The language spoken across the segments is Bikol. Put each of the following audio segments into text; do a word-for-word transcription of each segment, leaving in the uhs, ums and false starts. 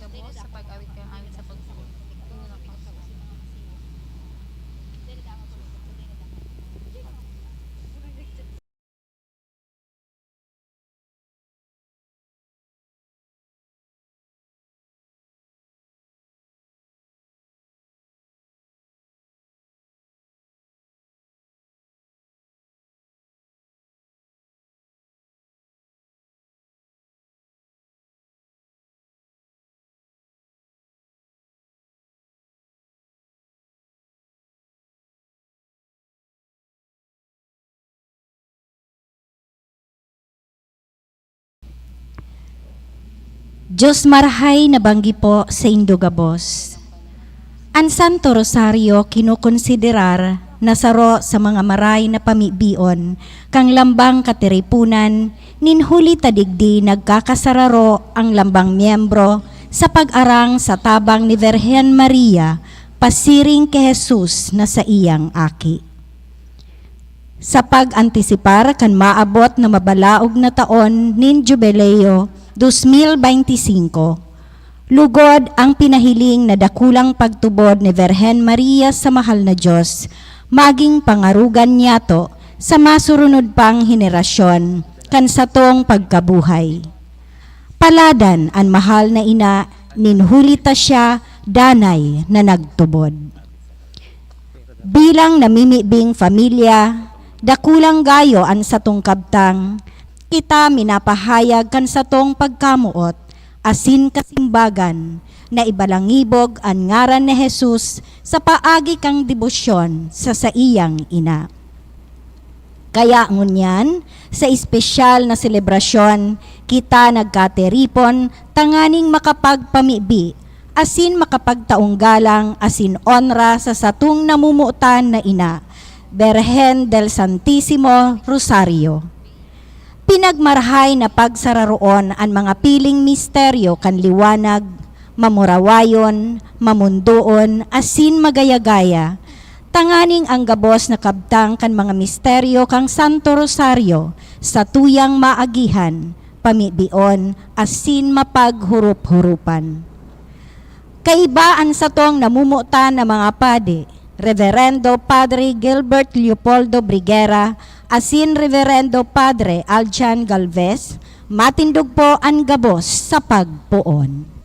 Sa pag-awit kayo, awit sa pag-, Dios marahay na banggi po saindo gabos. An Santo Rosario kinokonsiderar na saro sa mga maray na pamibion kan lambang katiriponan, nin huli ta digdi nagkakasararo ang lambang miyembro sa pag-arang sa tabang ni Virgen Maria pasiring ki Jesus na saiyang Aki. Sa pag-antisipar kan maabot na mabalaog na taon nin Jubileo dos mil beinti singko, lugod ang pinahiling na dakulang pagtubod ni Virgen Maria sa Mahal na Dios magin pangarogan niyato sa masurunod pang henerasyon kan satong pagkabuhay. Paladan an Mahal na Ina nin huli ta siya danay na nagtubod. Bilang namimibing pamilya, dakulang gayo an satong kabtang, kita minapahayag kan satong pagkamoot asin kasimbagan na ibalangibog an ngaran ni Jesus sa paagi kan debosyon sa saiyang Ina. Kaya ngunyan, sa espesyal na selebrasyon, kita nagkatiripon tanganing makapagpamibi asin makapagtaong galang asin onra sa satong namomotan na ina, Birhen del Santisimo Rosario. Pinagmarahay na pagsararoon an mga piling misteryo kan liwanag, mamurawayon, mamondoon, asin magaya-gaya, tanganing ang gabos na kabtang kan mga misteryo kan Santo Rosario satuyang maagihan, pamibion, asin mapaghurop-huropan. Kaiba an satong namomotan na mga padi, Reverendo Padre Gilbert Leopoldo Briguera asin Reverendo Padre Aljan Galvez, matindog po an gabos sa pagpoon.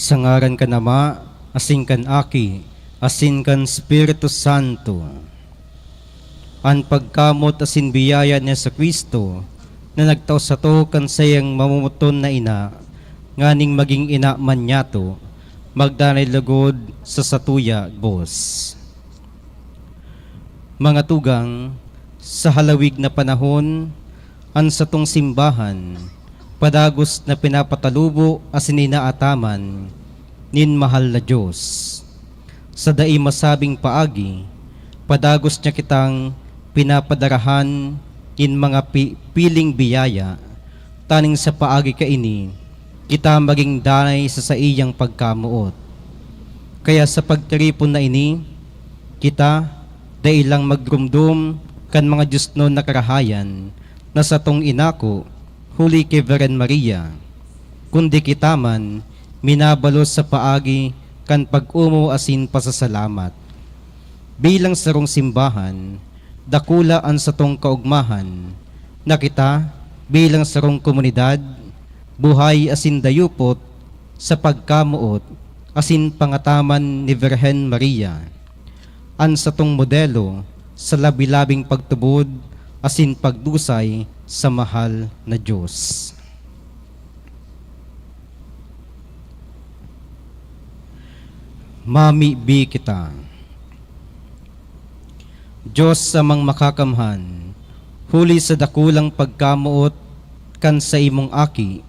Sa ngaran kan Ama, asin kan Aki, asin kan Espiritu Santo. An pagkamoot asin biyaya ni Jesu-Cristo na nagtao sato kan saiyang mamomoton na ina, nganing magin ina man niyato, magdanay logod sa satuya gabos. Mga tugang, sa halawig na panahon, an satong simbahan padagos na pinapatalubo asin inaataman nin mahal na Dios. Sa dai masabing paagi, padagos niya kitang pinapadarahan nin mga pi-, piling biyaya, tanganing sa paagi kaini, kita magin danay sa saiyang pagkamoot. Kaya sa pagtiripon na ini, kita dai lang magdromdom kan mga diosnon na karahayan na satong inako huli ki Birhen Maria, kundi kita man minabalos sa paagi kan pag-omaw asin pasasalamat. Bilang sarong simbahan, dakula an satong kaogmahan, na kita, bilang sarong komunidad, buhay asin dayupot sa pagkamoot asin pangataman ni Birhen Maria, an satong modelo sa labi-labing pagtubod asin pagdusay sa mahal na Dios. Mamibi kita. Dios Amang Makakamhan, huli sa dakulang pagkamoot kan saimong Aki,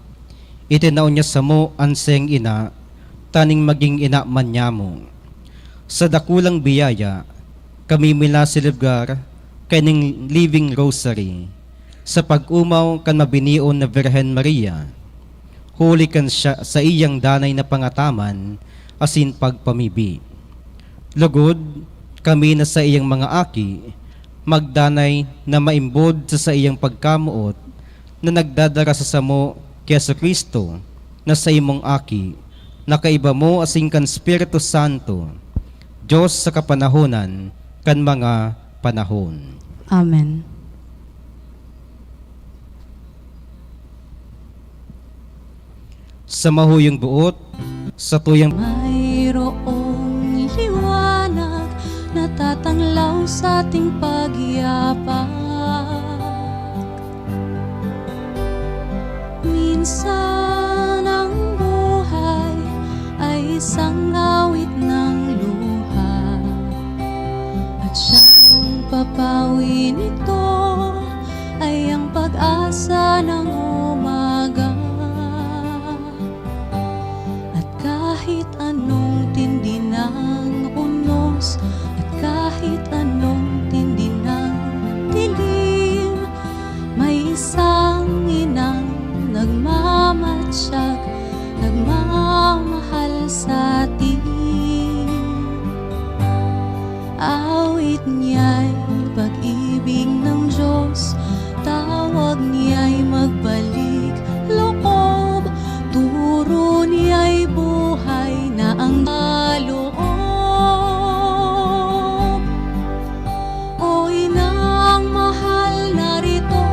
itinao niya samo an saiyang ina, tanganing magin ina man nyamo. Sa dakulang biyaya, kami minaselebrar kaining Living Rosary sa pag-omaw kan mabinion na Birhen Maria, huli kan siya, saiyang danay na pangataman asin pagpamibi. Lugod, kami na saiyang mga aki, magdanay na maimbod sa saiyang pagkamoot na nagdadara sa samo ki Jesu-Cristo, na saimong Aki, na kaiba mo asin kan Espiritu Santo, Dios sa kapanahonan kan mga panahon. Amen. Sa mahuyong boot, satuyang Mayroong liwanag na tatanglaw sa ating pagyapak. Minsan ang buhay ay isang awit ng luha, at siyang papawi nito ay ang pag-asa ng umaga. At kahit anong tindi ng unos, at kahit anong tindi ng dilim, may isang inang nagmamatsyag, nagmamahal sa atin. Awit niya'y pag-ibig ng Diyos, tawag niya'y magbalik loob, turo niya'y buhay na ang kaloob. O Inang mahal, narito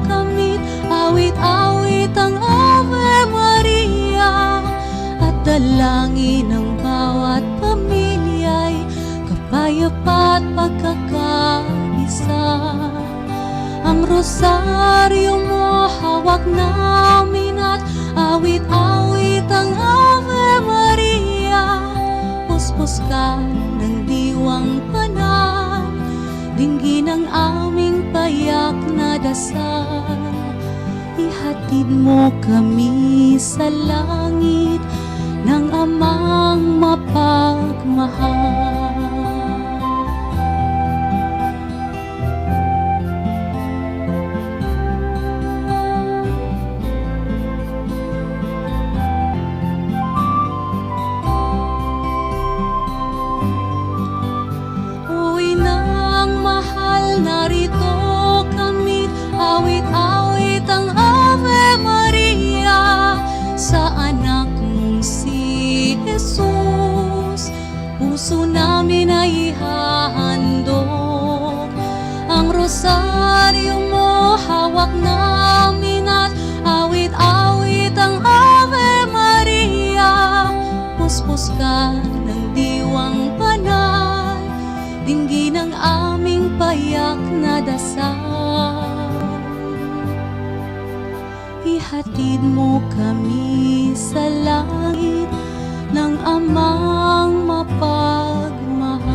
kami, awit-awit ang Ave Maria, at dalangin ng bawat pamilya'y kapayapa't pagkakaisa. Ang rosaryo mo hawak namin at awit-awit ang Ave Maria. Puspos ka ng diwang panal, dinggin ang aming payak na dasal. Ihatid mo kami sa langit ng Amang mapagmahal. O Inang mahal, narito kami, awit-awit ang Ave Maria sa anak mong si Jesus. Puso namin ay ihahandog. Ang rosaryo mo hawak namin at awit-awit ang Ave Maria. ka ng diwang banal, dinggin ang aming payak na dasal. Ihatid mo kami sa langit ng Amang mapagmahal.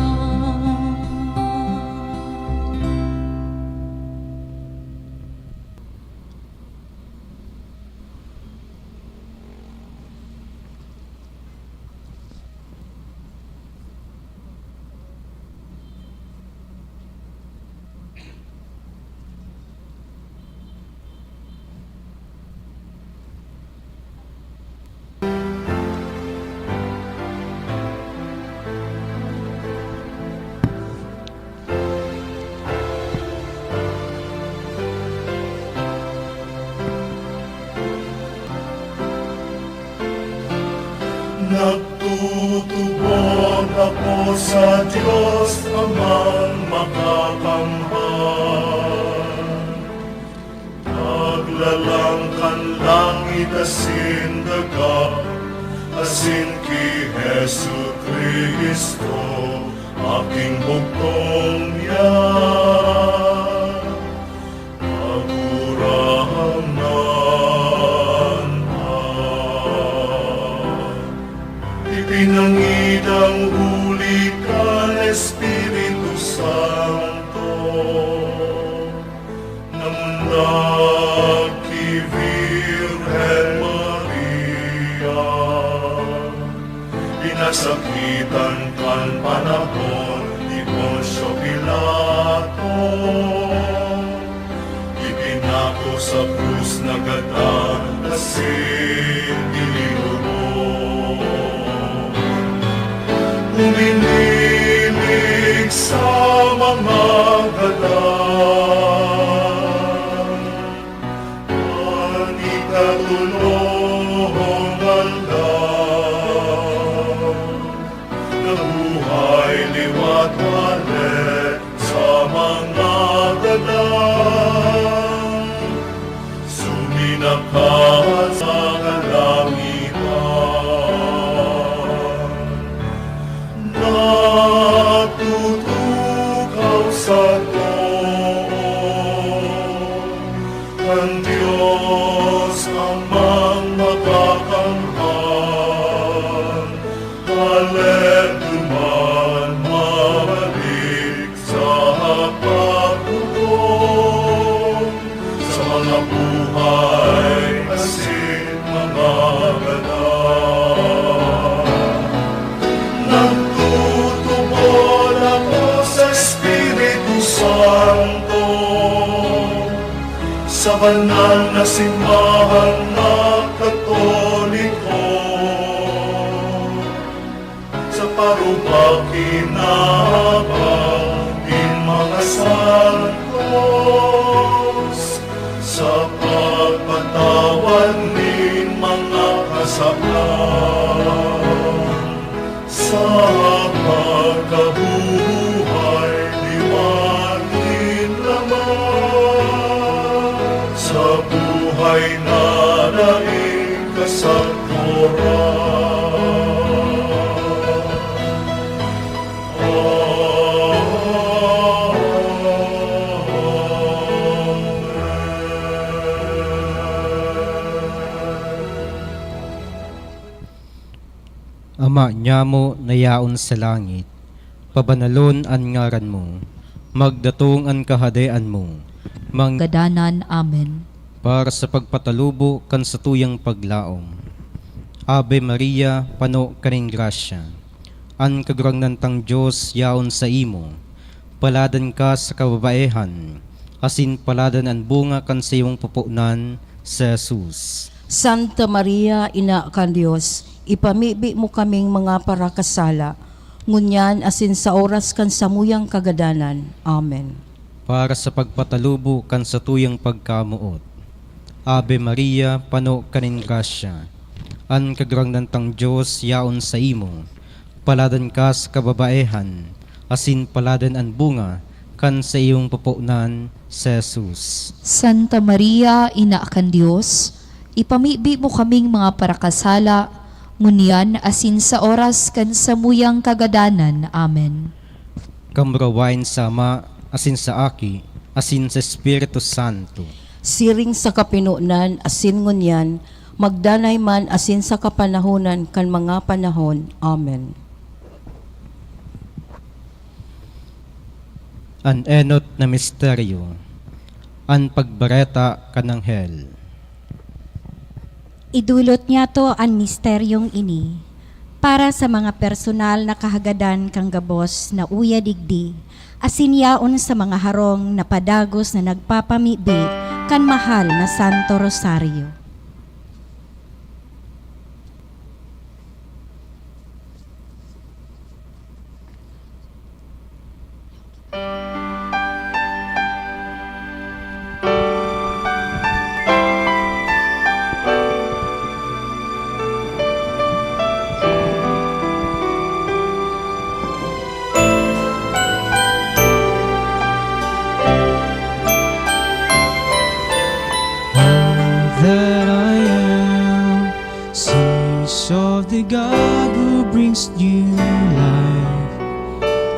Nagtutubod ako sa Dios Amang Makakamhan, naglalang kan langit asin daga, asin ki Jesu-Cristo, aking bugtong niya. Kagurangnan, ipinangidang huli kan Espiritu Santo, namundag ki Virgen Maria. Pinasakitan kan panahon ni Poncio Pilato, ipinako sa krus, nagadan asin ilinurog. Uminilig sa mga gadan. An ikatolong aldaw, nabuhay liwat hale sa mga gadan, suminakat sa kalangitan. Natutukaw sa too kan Dios Amang Makakamhan, hale duman mabalik sa paghukom sa mga buhay asin mga gadan. Nagtutubod ako sa Espiritu Santo, sa banal na simbahan na Katoliko, sa parumakinaba nin mga santos, sa pagpatawad nin mga kasalan, sa pagkabuhay liwat nin laman, sa buhay na daing kasagkoran. Ama nyamo na yaon sa langit, pabanalon an ngaran mo. Magdatong an Kahadean mo. Mang- Gadanan. Amen. Para sa pagpatalubo kan satuyang paglaom. Ave Maria, pano ka nin grasya. An Kagurangnan tang Dios yaon saimo. Paladan ka sa kababaehan, asin paladan an bunga kan saimong pupunan, si Jesus. Santa Maria, Ina kan Dios, ipamibi mo kaming mga parakasala, ngunyan asin sa oras kan samuyang kagadanan. Amen. Para sa pagpatalubo kan satuyang pagkamoot. Ave Maria, pano ka nin grasya. An Kagurangnan tang Dios yaon saimo. Paladan ka sa kababaehan, asin paladan an bunga kan saiyong pupunan, si Jesus. Santa Maria, Ina kan Dios, ipamibi mo kaming mga parakasala, Ngunyan asin sa oras kan samuyang kagadanan. Amen. Kamurawayan sa Ama, asin sa Aki, asin sa Espiritu Santo. Siring sa kapinonan, asin ngunyan, magdanay man asin sa kapanahonan kan mga panahon. Amen. An enot na misteryo, an pagbareta kan anghel. Idulot niyato an misteryong ini para sa mga personal na kahagadan kan gabos na uya digdi, asin yaon sa mga harong na padagos na nagpapamibi kan mahal na Santo Rosario. All that I am sings of the God who brings new life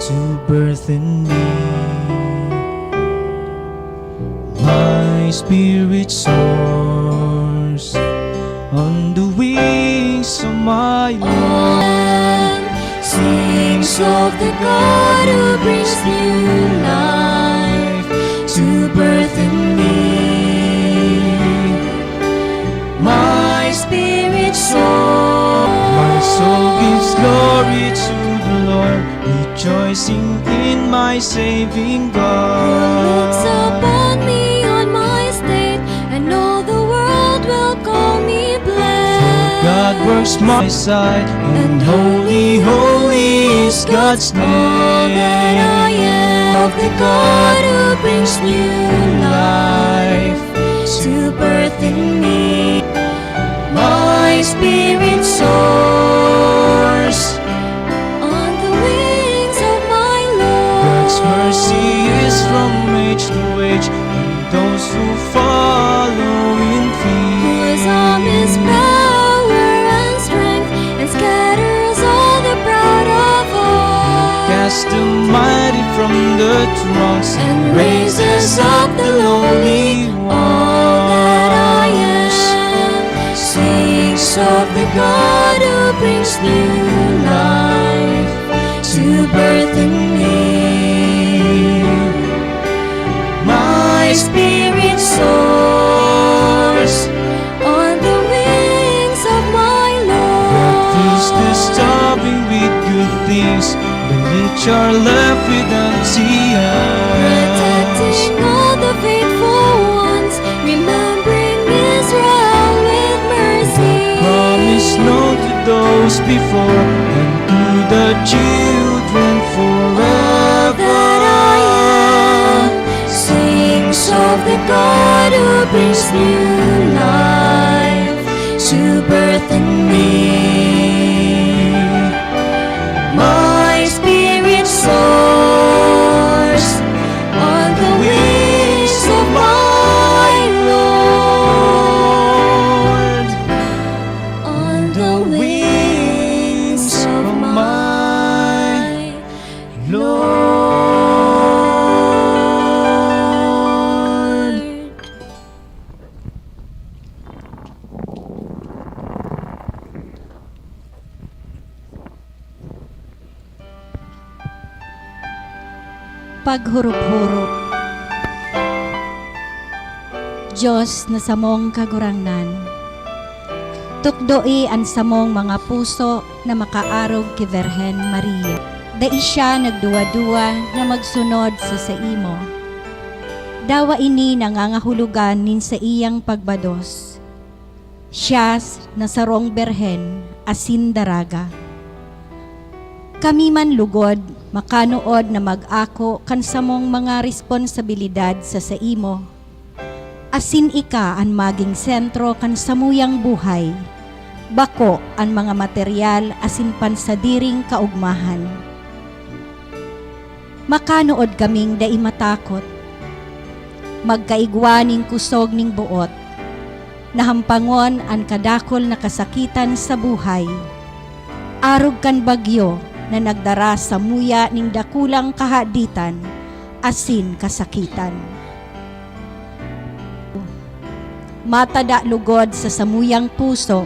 to birth in me. My spirit soars on the wings of my Lord. Sings of the God who brings new life to birth in me. My spirit soars. My soul gives glory to the Lord, rejoicing in my saving God. Who looks upon me on my state, and all the world will call me blessed. For God works my side, and holy, holy is God's name. All that I am of the God who brings new life to birth in me. My spirit soars on the wings of my Lord. God's mercy is from age to age on those who follow in fear. Whose arm is power and strength, and scatters all the proud of heart. Casts the mighty from the thrones, and raises up the lowly ones. All that I am sings of the God who brings new life to birth in me. My spirit soars on the wings of my Lord. God fills the starving with good things, the rich are left with empty hands. Protecting all the faithful ones, remembering Israel with mercy. Promise known to those before, and to the children forever. All that I am sings of the God who brings new life to birth in me. My spirit soars on the wings of my Lord. On the wings of my Lord. Paghurup-hurup. Dios na samong Kagurangnan, tukdoi an samong mga puso na makaarog ki Birhen Maria. Dai siya nagduwa-duwa na magsunod sa saimo. Dawa ini nangangahulogan nin saiyang pagbados. Siya na sarong birhen asin daraga. Kami man lugod makanood na mag-ako kan samong mga responsabilidad sa saimo, asin ika an magin sentro kan samuyang buhay, bako an mga materyal asin pansadiring kaogmahan. Makanood kaming dai matakot, magkaigwa nin kusog nin boot, Nahampangon an kadakul na kasakitan sa buhay, arog kan bagyo na nagdara samuya nin dakulang kahaditan asin kasakitan. Matada lugod sa samuyang puso,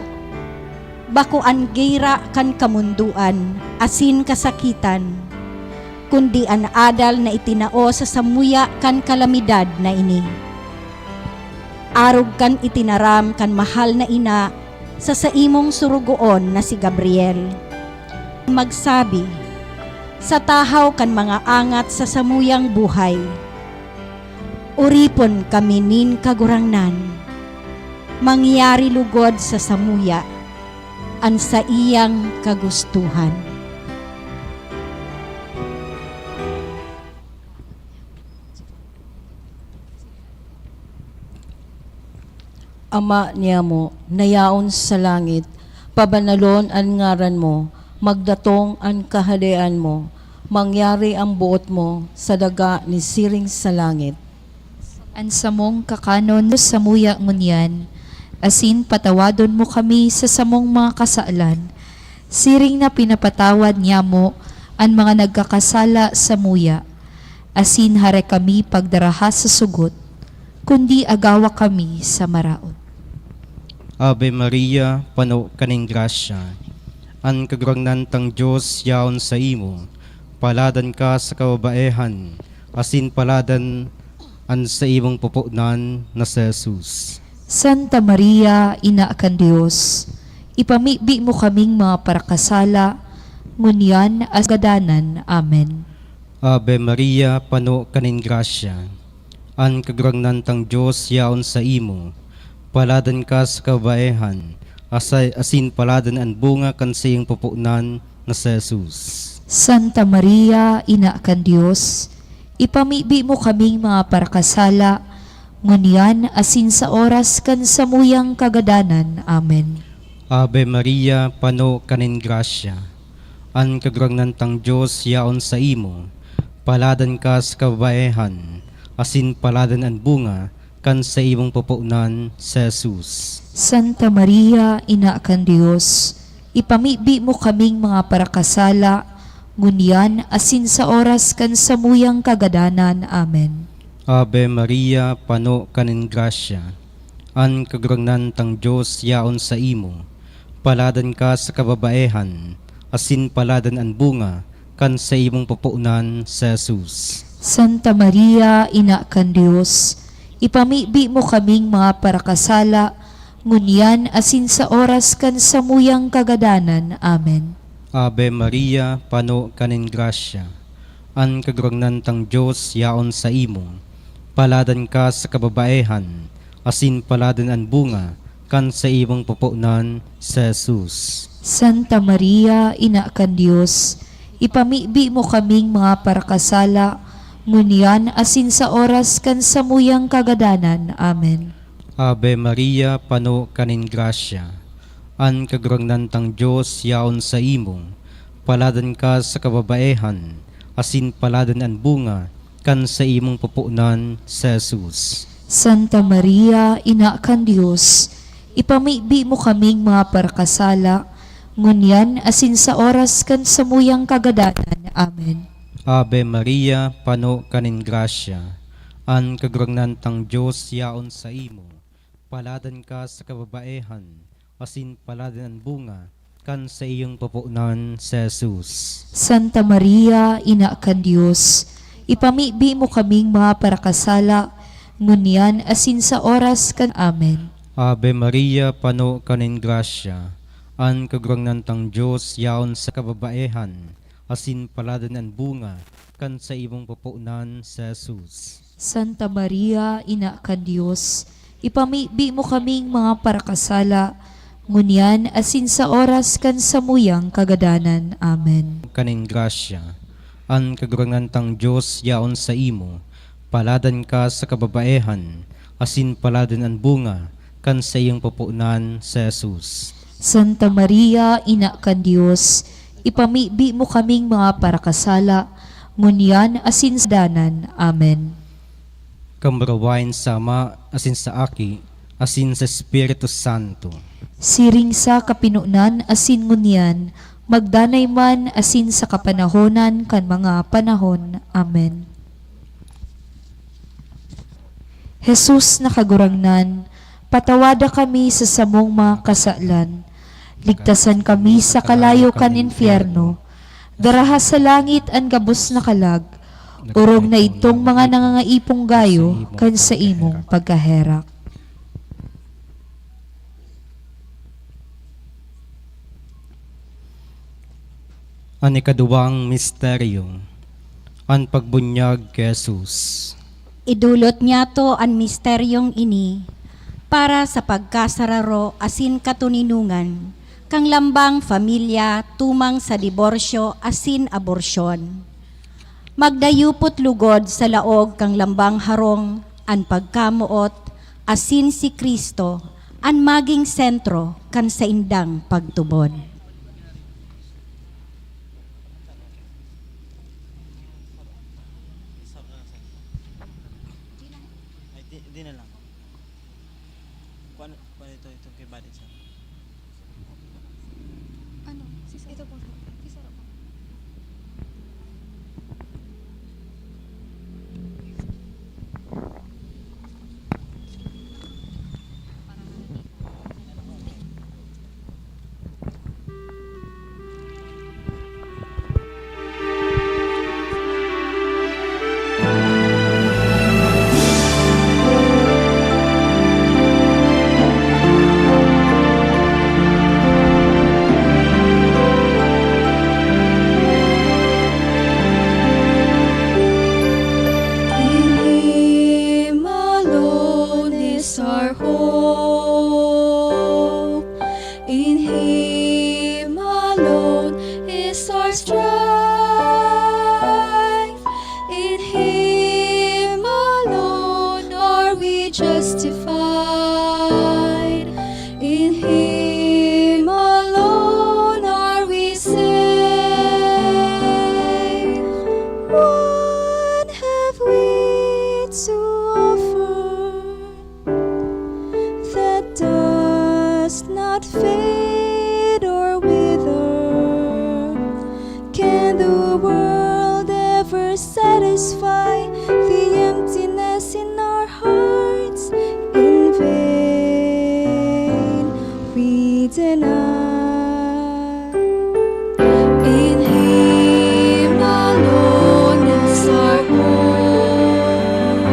bako an gera kan kamondoan asin kasakitan, kundi an adal na itinao sa samuya kan kalamidad na ini. Arog kan itinaram kan mahal na ina sa saimong surugoon na si Gabriel, magsabi, sa tahaw kan mga angat sa samuyang buhay, "Oripon kami nin Kagurangnan, mangyari lugod sa samuya an saiyang kagustuhan." Ama niamo na yaon sa langit, pabanalon an ngaran mo, magdatong an Kahadean mo, mangyari an boot mo sa daga ni siring sa langit. An samong kakanon samuya ngunyan, asin patawadon mo kami sa samong mga kasalan, siring na pinapatawad niamo an mga nagkakasala samuya, asin hare kami pagdaraha sa sugot, kundi agawa kami sa maraot. Ave Maria, pano ka nin grasya, an Kagurangnan tang Dios yaon saimo. Paladan ka sa kababaehan, asin paladan an saimong pupunan na si Jesus. Santa Maria, Ina kan Dios, ipamibi mo kaming mga parakasala, ngunyan asin sa kagadanan. Amen. Ave Maria, pano ka nin grasya, an Kagurangnan tang Dios yaon saimo. Paladan ka sa kabaehan, asay, asin paladan an bunga kan saiyang pupunan na si Jesus. Santa Maria, Ina kan Dios, ipamibi mo kaming mga parakasala, ngunyan asin sa oras kan samuyang kagadanan. Amen. Ave Maria, pano ka nin grasya, an Kagurangnan tang Dios yaon saimo. Paladan ka sa kababaehan, asin paladan an bunga kan saimong pupunan, si Jesus. Santa Maria, Ina kan Dios, ipamibi mo kaming mga parakasala, ngunyan asin sa oras kan samuyang kagadanan. Amen. Ave Maria, pano ka nin grasya, an Kagurangnan tang Dios yaon saimo. Paladan ka sa kababaehan, asin paladan an bunga kan saimong pupunan, si Jesus. Santa Maria, Ina kan Dios, ipamibi mo kaming mga parakasala, ngunyan asin sa oras kan samuyang kagadanan. Amen. Ave Maria, pano ka nin grasya, an Kagurangnan tang Dios yaon saimo. Paladan ka sa kababaehan, asin paladan an bunga kan saimong pupunan, si Jesus. Santa Maria, Ina kan Dios, ipamibi mo kaming mga parakasala, ngunyan asin sa oras kan samuyang kagadanan. Amen. Ave Maria, pano ka nin grasya, an Kagurangnan tang Dios yaon saimo. Paladan ka sa kababaehan, asin paladan an bunga kan saimong pupunan, si Jesus. Santa Maria, Ina kan Dios, ipamibi mo kaming mga parakasala, ngunyan asin sa oras kan samuyang kagadanan. Amen. Ave Maria, pano ka nin grasya, an Kagurangnan tang Dios yaon saimo. Paladan ka sa kababaehan, asin paladan an bunga kan saiyong pupunan, si Jesus. Santa Maria, Ina kan Dios, ipamibi mo kaming mga parakasala, ngunyan asin sa oras kan... Amen. Ave Maria, pano ka nin grasya, an Kagurangnan tang Dios yaon sa kababaehan, asin paladan an bunga kan saimong pupunan, si Jesus. Santa Maria, Ina kan Dios, ipamibi mo kaming mga parakasala, ngunyan asin sa oras kan samuyang kagadanan. Amen. Ka nin grasya, an Kagurangnan tang Dios yaon saimo. Paladan ka sa kababaehan, asin paladan an bunga kan saiyong pupunan, si Jesus. Santa Maria, Ina kan Dios, ipamibi mo kaming mga parakasala, ngunyan asin sa kagadanan. Amen. Kamurawayan sa Ama, asin sa Aki, asin sa Espiritu Santo. Siring sa kapinonan asin ngunyan, magdanay man asin sa kapanahonan kan mga panahon. Amen. Jesus na Kagurangnan, patawada kami sa samong mga kasalan. Ligtasan kami sa kalayo kan impyerno. Daraha sa langit an gabos na kalag. Orog na idtong mga nangangaipong gayo kan sa imong pagkaherak. An ikaduwang misteryo, an pagbunyag ki Jesus. Idolot niyato an misteryong ini para sa pagkasararo asin katoninongan kan lambang pamilya tumang sa diborsyo asin aborsyon. Magdayupot lugod sa laog kan lambang harong an pagkamoot, asin si Cristo an magin sentro kan saindang pagtubod. Ay, di, di na lang. Kuan, kuan ito, itong kay Bad Exam. Ano? Ito po, sir. Ito, sir, po. In Him alone is our hope. In Him alone is our strength. In Him alone are we justified. In Him alone are we saved. What have we to offer that does not fade or wither? Can the world ever satisfy the emptiness in our hearts? In vain we deny. In Him alone is our hope.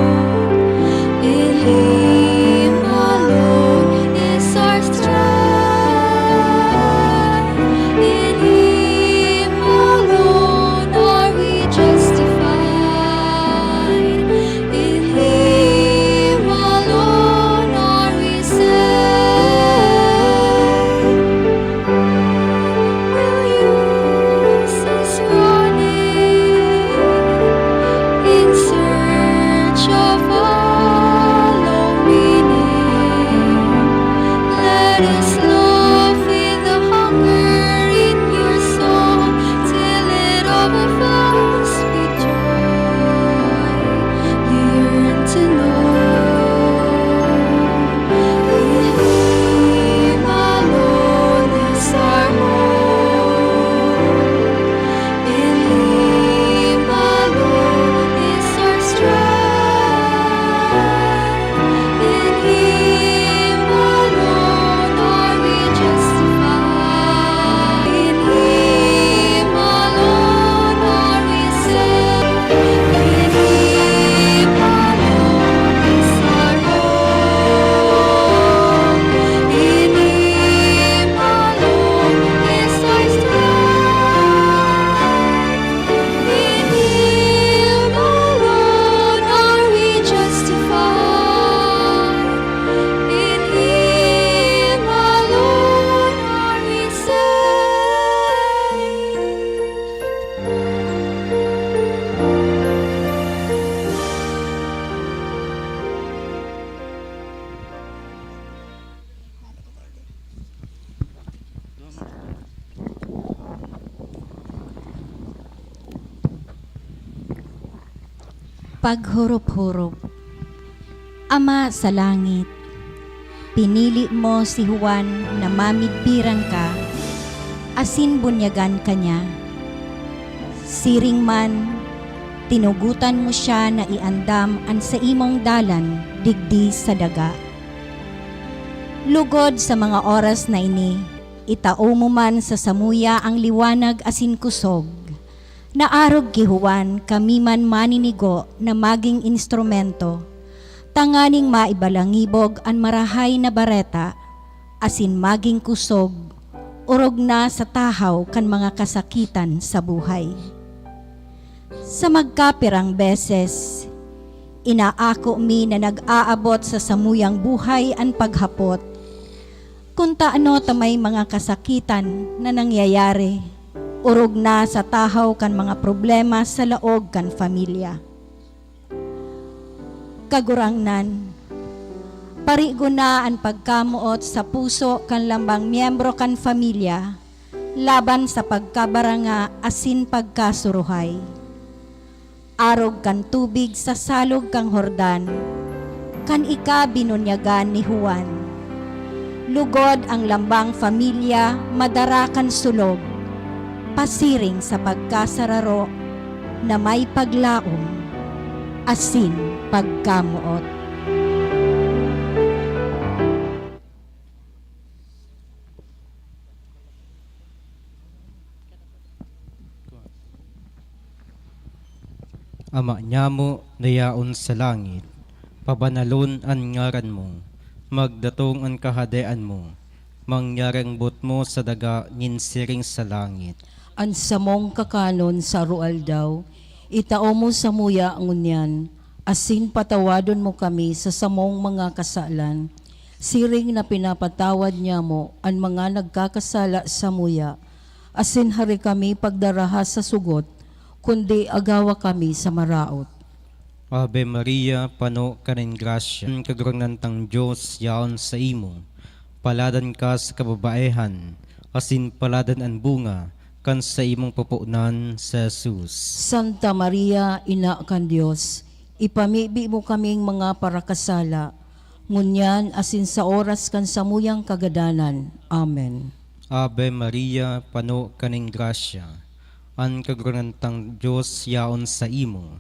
In Him alone is our strength. In Him alone are we justified. In Him alone are we saved. We'll use this running in search of a long meaning. Let us love with the hunger in your soul till it overflows with joy. We yearn to know. In Him alone is our hope. In Him alone is our strength. In Him alone are we justified. In Him alone are we saved. In Him alone is our hope. In Him alone is our strength. In Him alone are we justified. In Him alone are we saved. Paghurop-hurop. Ama sa langit, Pinili mo si Juan na mamidbiran ka, asin bunyagan ka niya. Siring man, tinugotan mo siya na iandam an saimong dalan digdi sa daga. Lugod sa mga oras na ini, itao mo man sa samuya ang liwanag asin kusog, na arog ki Juan kami man maninigo na magin instrumento, tanganing maibalangibog an Marahay na Bareta asin magin kusog, orog na sa tahaw kan mga kasakitan sa buhay. Sa magkapirang beses, inaako mi na nag-aabot sa samuyang buhay an paghapot, kun tano ta may mga kasakitan na nangyayari, orog na sa tahaw kan mga problema sa laog kan pamilya. Kagurangnan, parigo na an pagkamoot sa puso kan lambang miyembro kan pamilya laban sa pagkabaranga asin pagkasuruhay. Arog kan tubig sa salog kan Jordan, kan ika binunyagan ni Juan, lugod an lambang pamilya madara kan sulog, pasiring sa pagkasararo na may paglaom asin pagkamoot. Ama nyamo na yaon sa langit, pabanalon an ngaran mo, magdatong an Kahadean mo, mangyari an boot mo sa daga nin siring sa langit. An samong kakanon sa aroaldaw, itao mo samuya ngunyan, asin patawadon mo kami sa samong mga kasalan, siring na pinapatawad nyamo an mga nagkakasala samuya, asin hari kami pagdaraha sa sugot, kundi agawa kami sa maraot. Ave Maria, pano ka nin grasya, an Kagurangnan tang Dios yaon saimo. Paladan ka sa kababaehan, asin paladan an bunga kan saimong pupunan, si Jesus. Santa Maria, Ina kan Dios, ipamibi mo kaming mga parakasala, ngunyan asin sa oras kan samuyang kagadanan. Amen. Ave Maria, pano ka nin grasya, an Kagurangnan tang Dios yaon saimo.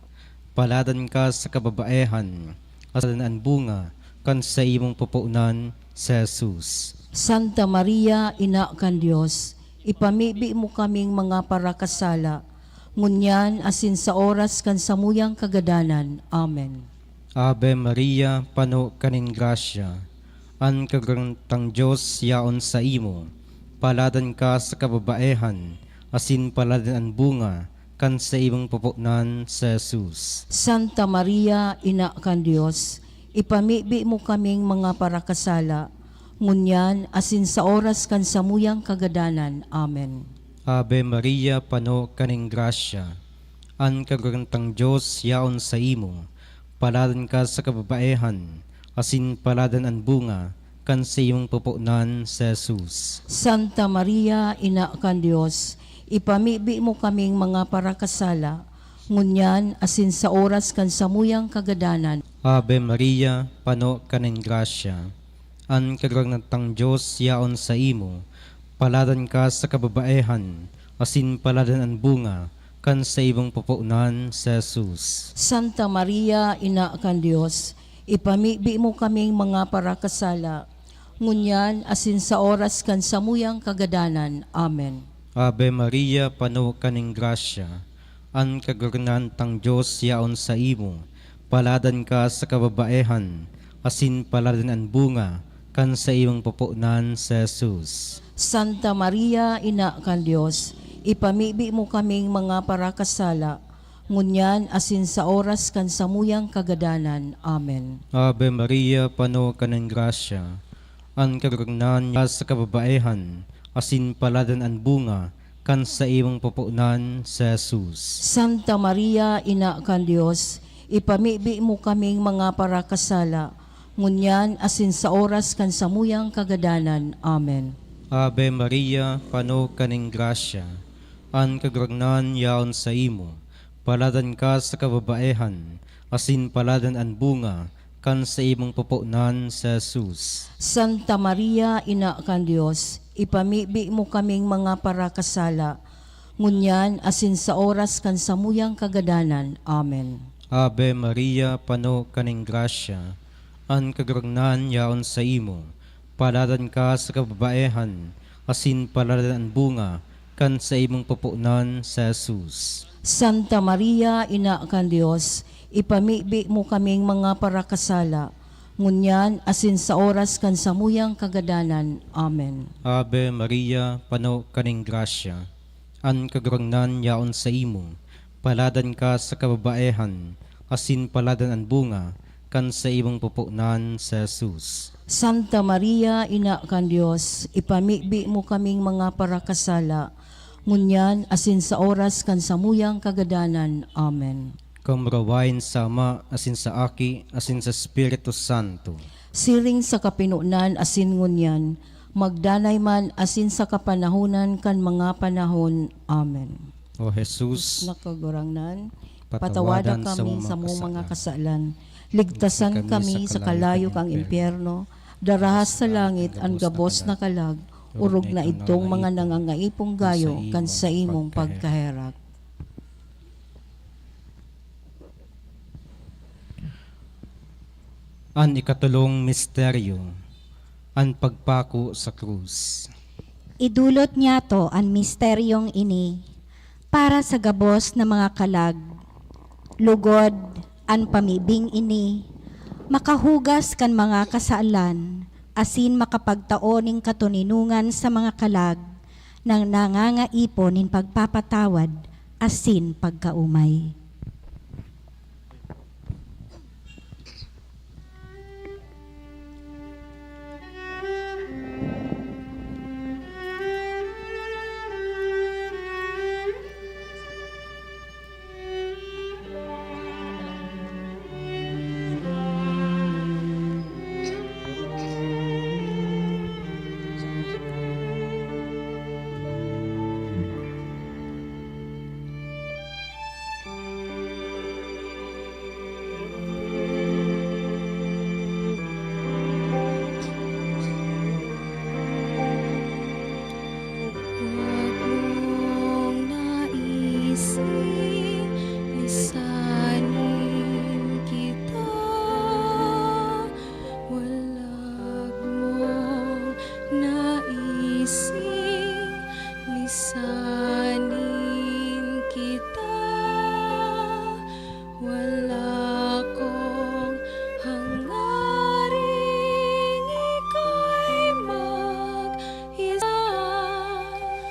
Paladan ka sa kababaehan, asin an bunga kan saimong pupunan, si Jesus. Santa Maria, Ina kan Dios, ipamibi mo kaming mga parakasala, ngunyan asin sa oras kan samuyang kagadanan. Amen. Ave Maria, pano ka nin grasya, an Kagurangnan tang Dios yaon saimo. Paladan ka sa kababaehan, asin paladan an bunga kan saimong pupunan, si Jesus. Santa Maria, Ina kan Dios, ipamibi mo kaming mga parakasala, ngunyan asin sa oras kan samuyang kagadanan. Amen. Ave Maria, pano ka nin grasya, an Kagurangnan tang Dios yaon saimo. Paladan ka sa kababaehan, asin paladan an bunga kan saimong pupunan, si Jesus. Santa Maria, Ina kan Dios, ipamibi mo kaming mga parakasala, ngunyan asin sa oras kan samuyang kagadanan. Ave Maria, pano ka nin grasya, an Kagurangnan tang Dios yaon saimo. Paladan ka sa kababaehan, asin paladan an bunga kan saimong pupunan, si Jesus. Santa Maria, Ina kan Dios, ipamibi mo kaming mga parakasala, ngunyan asin sa oras kan samuyang kagadanan. Amen. Ave Maria, pano ka nin grasya, an Kagurangnan tang Dios yaon saimo. Paladan ka sa kababaehan, asin paladan an bunga kan saimong pupunan, si Jesus. Santa Maria, Ina kan Dios, ipamibi mo kaming mga parakasala, ngunyan asin sa oras kan samuyang kagadanan. Amen. Ave Maria, pano ka nin grasya, an Kagurangnan yaon sa kababaehan, asin paladan an bunga kan saimong pupunan, si Jesus. Santa Maria, Ina kan Dios, ipamibi mo kaming mga parakasala, ngunyan asin sa oras kan samuyang kagadanan. Amen. Ave Maria, pano ka nin grasya, an Kagurangnan yaon saimo. Paladan ka sa kababaehan, asin paladan an bunga kan saimong pupunan si Jesus. Santa Maria, Ina kan Dios, ipamibi mo kaming mga parakasala, ngunyan asin sa oras kan samuyang kagadanan. Amen. Ave Maria, pano ka nin grasya, an Kagurangnan yaon saimo. Paladan ka sa kababaehan, asin paladan an bunga kan saimong pupunan si Jesus. Santa Maria, Ina kan Dios, ipamibi mo kaming mga parakasala, ngunyan asin sa oras kan samuyang kagadanan. Amen. Ave Maria, pano ka nin grasya, an Kagurangnan yaon saimo. Paladan ka sa kababaehan, asin paladan an bunga kan saimong pupunan si Jesus. Santa Maria, Ina kan Dios, ipamibi mo kaming mga parakasala, ngunyan asin sa oras kan samuyang kagadanan. Amen. Kamurawayan sa Ama, asin sa Aki, asin sa Espiritu Santo. Siring sa kapinonan asin ngunyan, magdanay man asin sa kapanahonan kan mga panahon. Amen. O Jesus, na Kagurangnan, patawadan patawadan sa kami among sa mga mga kasalan. Kasalan. Ligtasan kami sa kalayo kang impyerno. Daraha sa langit an gabos na kalag, orog na idtong mga nangangaipong gayo kan saimong pagkaherak. An ikatolong misteryo, an pagpako sa krus. Idolot niyato an misteryong ini para sa gabos na mga kalag. Lugod, an pamibing ini makahugas kan mga kasalan asin makapagtao nin katoninongan sa mga kalag na nangangaipo nin pagpapatawad asin pagkaomay. Huwag mong naisin lisanin kita, walag mong naisin lisanin kita. Wala kong hangaring ika'y mag-isa.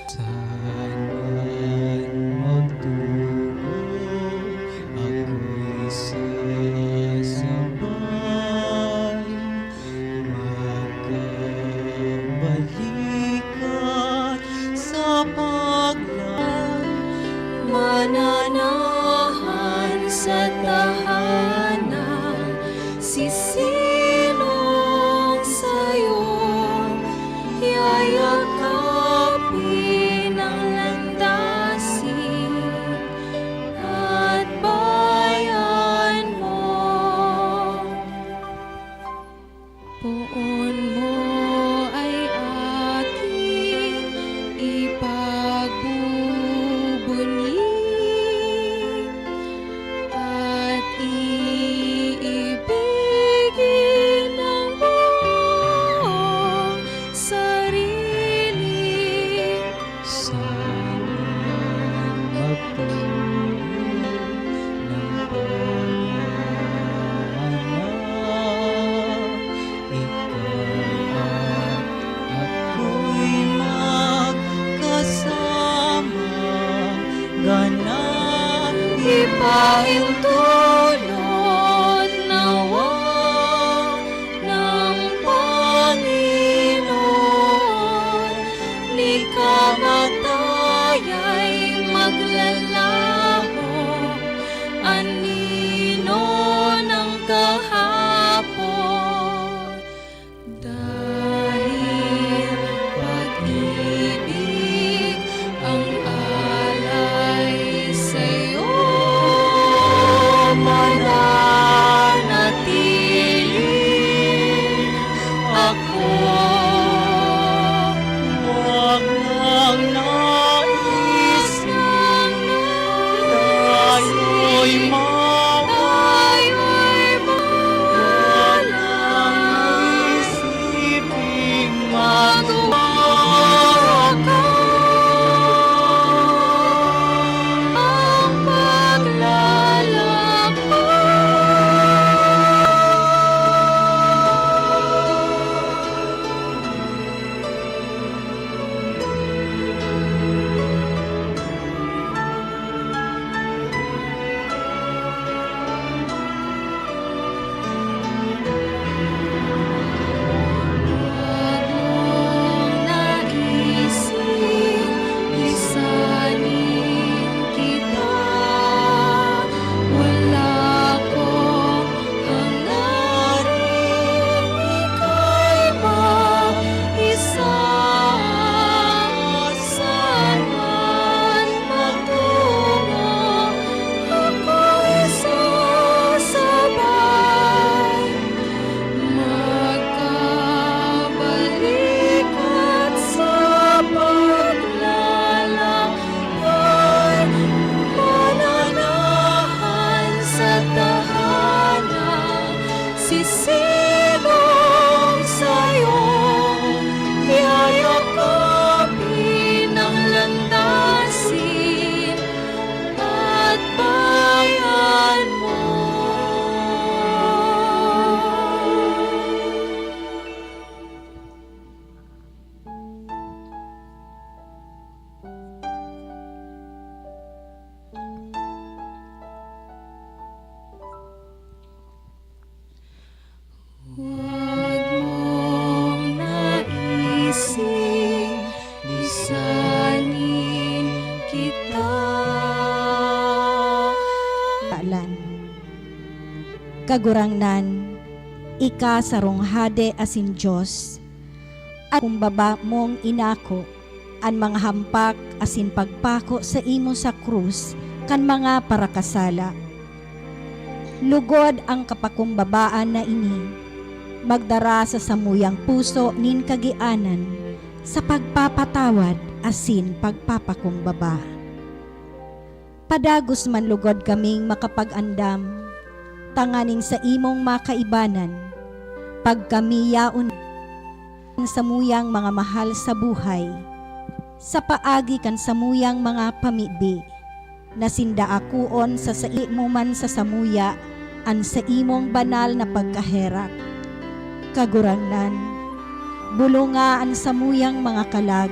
Sana magtugon ako'y sasabay, magkabalikan sa pagla-, mananahan sa tahanan, sisilong sayo, yayakapin ang landasin at bayan mo. Poon mo ay aking ipagbubunyi at iibigin Sisilong sayo, yayakapin ang landasin at bayan mo. Huwag mong naising lisanin kita. Kalan. Kagurangnan, ika sarong hade asin Dios, at kumbaba mong inako an mga hampak asin pagpako saimo sa krus kan mga parakasala. Lugod an kapakumbabaan na ini magdara sa samuyang puso nin kagianan sa pagpapatawad asin pagpapakumbaba. Padagos man lugod kaming makapag-andam tanganing saimong makaibanan, pag kami yaon kan samuyang mga mahal sa buhay, sa paagi kan samuyang mga pamibi, na sinda akoon sa saimo man sa samuya an saimong banal na pagkaherak. Kagurangnan, bulonga an samuyang mga kalag,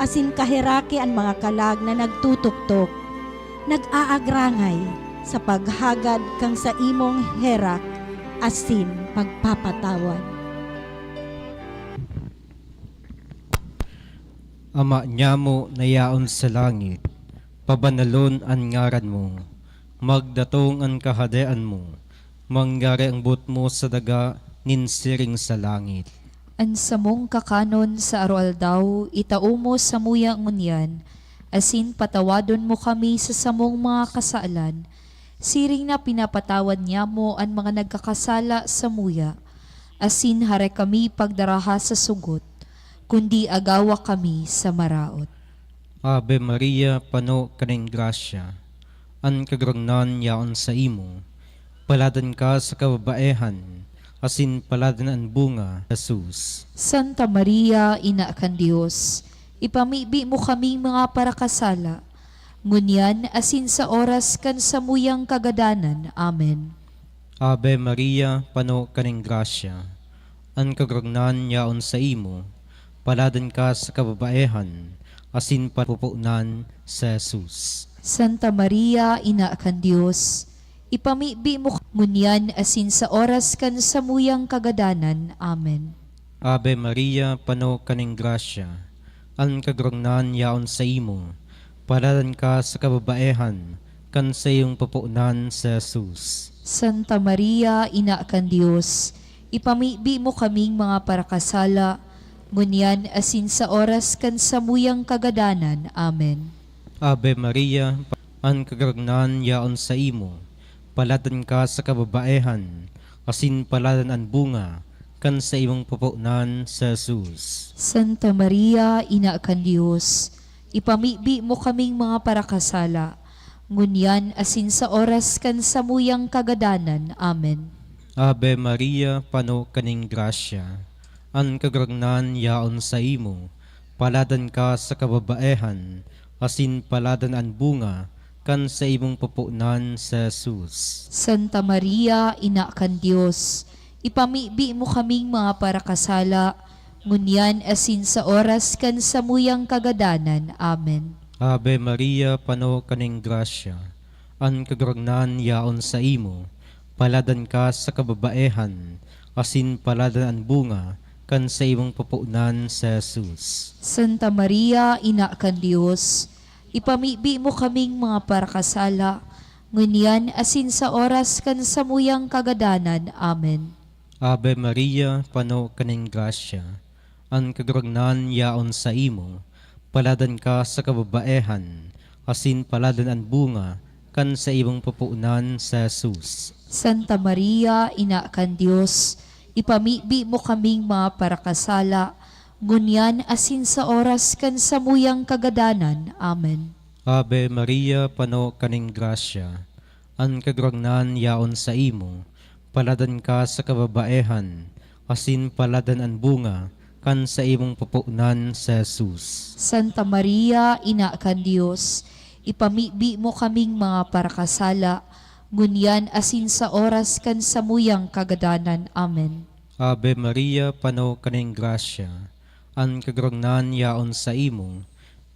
asin kaheraki an mga kalag na nagtutuktok, nag-aagrangay sa paghagad kan saimong herak asin pagpapatawad. Ama nyamo na yaon sa langit, pabanalon an ngaran mo. Magdatong an Kahadean mo. Mangyari ang boot mo sa daga nin siring sa langit. An samong kakanon sa aroaldaw, itao mo samuya ngunyan, asin patawadon mo kami sa samong mga kasalan, siring na pinapatawad nyamo an mga nagkakasala samuya. Asin hare kami pagdaraha sa sugot, kundi agawa kami sa maraot. Ave Maria, pano ka nin grasya, an Kagurangnan yaon saimo. Paladan ka sa kababaehan, asin paladan an bunga, Jesus. Santa Maria, Ina kan Dios, ipamibi mo kaming mga parakasala, ngunyan asin sa oras kan samuyang kagadanan. Amen. Ave Maria, pano ka nin grasya, an Kagurangnan yaon saimo. Paladan ka sa kababaehan, asin papupunan si Jesus. Santa Maria, Ina kan Dios, ipamibi mo ngunyan asin sa oras kan samuyang kagadanan. Amen. Ave Maria, pano ka nin grasya, an Kagurangnan yaon saimo. Paladan ka sa kababaehan, kan saiyong pupunan si Jesus. Santa Maria, Ina kan Dios, ipamibi mo kaming mga parakasala, ngunyan asin sa oras kan samuyang kagadanan. Amen. Ave Maria, an Kagurangnan yaon saimo. Paladan ka sa kababaehan, asin paladan an bunga kan saimong pupunan si Jesus. Santa Maria, Ina kan Dios, ipamibi mo kaming mga parakasala, ngunyan asin sa oras kan samuyang kagadanan. Amen. Ave Maria, pano ka nin grasya, an Kagurangnan yaon saimo. Paladan ka sa kababaehan, asin paladan an bunga kan saimong pupunan si Jesus. Santa Maria, Ina kan Dios, ipamibi mo kaming mga parakasala, ngunyan asin sa oras kan samuyang kagadanan. Amen. Ave Maria, pano ka nin grasya, an Kagurangnan yaon saimo. Paladan ka sa kababaehan, asin paladan an bunga kan saimong pupunan si Jesus. Santa Maria, Ina kan Dios, ipamibi mo kaming mga parakasala, ngunyan asin sa oras kan samuyang kagadanan. Amen. Ave Maria, pano ka nin grasya, an Kagurangnan yaon saimo. Paladan ka sa kababaehan, asin paladan an bunga kan saimong pupunan si Jesus. Santa Maria, Ina kan Dios, ipamibi mo kaming mga parakasala, ngunyan asin sa oras kan samuyang kagadanan. Amen. Ave Maria, pano ka nin grasya, an Kagurangnan yaon saimo. paladan ka sa kababaehan, asin paladan an bunga kan saimong pupunan si Jesus. Santa Maria, Ina kan Dios, ipamibi mo kaming mga parakasala, ngunyan asin sa oras kan samuyang kagadanan. Amen. Ave Maria, pano ka nin grasya, an Kagurangnan yaon saimo,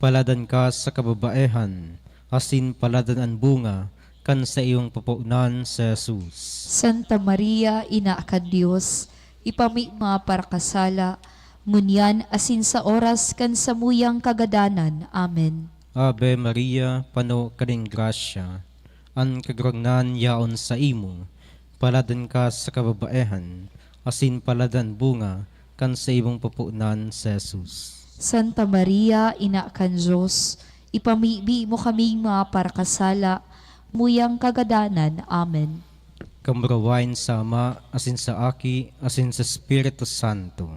paladan ka sa kababaehan, asin paladan an bunga kan saimong pupunan si Jesus. Santa Maria, Ina kan Dios, ipamibi mo kaming mga parakasala, ngunyan asin sa oras kan samuyang kagadanan. Amen. Ave Maria, pano ka nin grasya, an Kagurangnan yaon saimo, paladan ka sa kababaehan, asin paladan bunga kan saimong pupunan si Jesus. Santa Maria, Ina kan Dios, ipamibi mo kaming mga parakasala, samuyang kagadanan. Amen. Kamurawayan sa Ama, asin sa Aki, asin sa Espiritu Santo.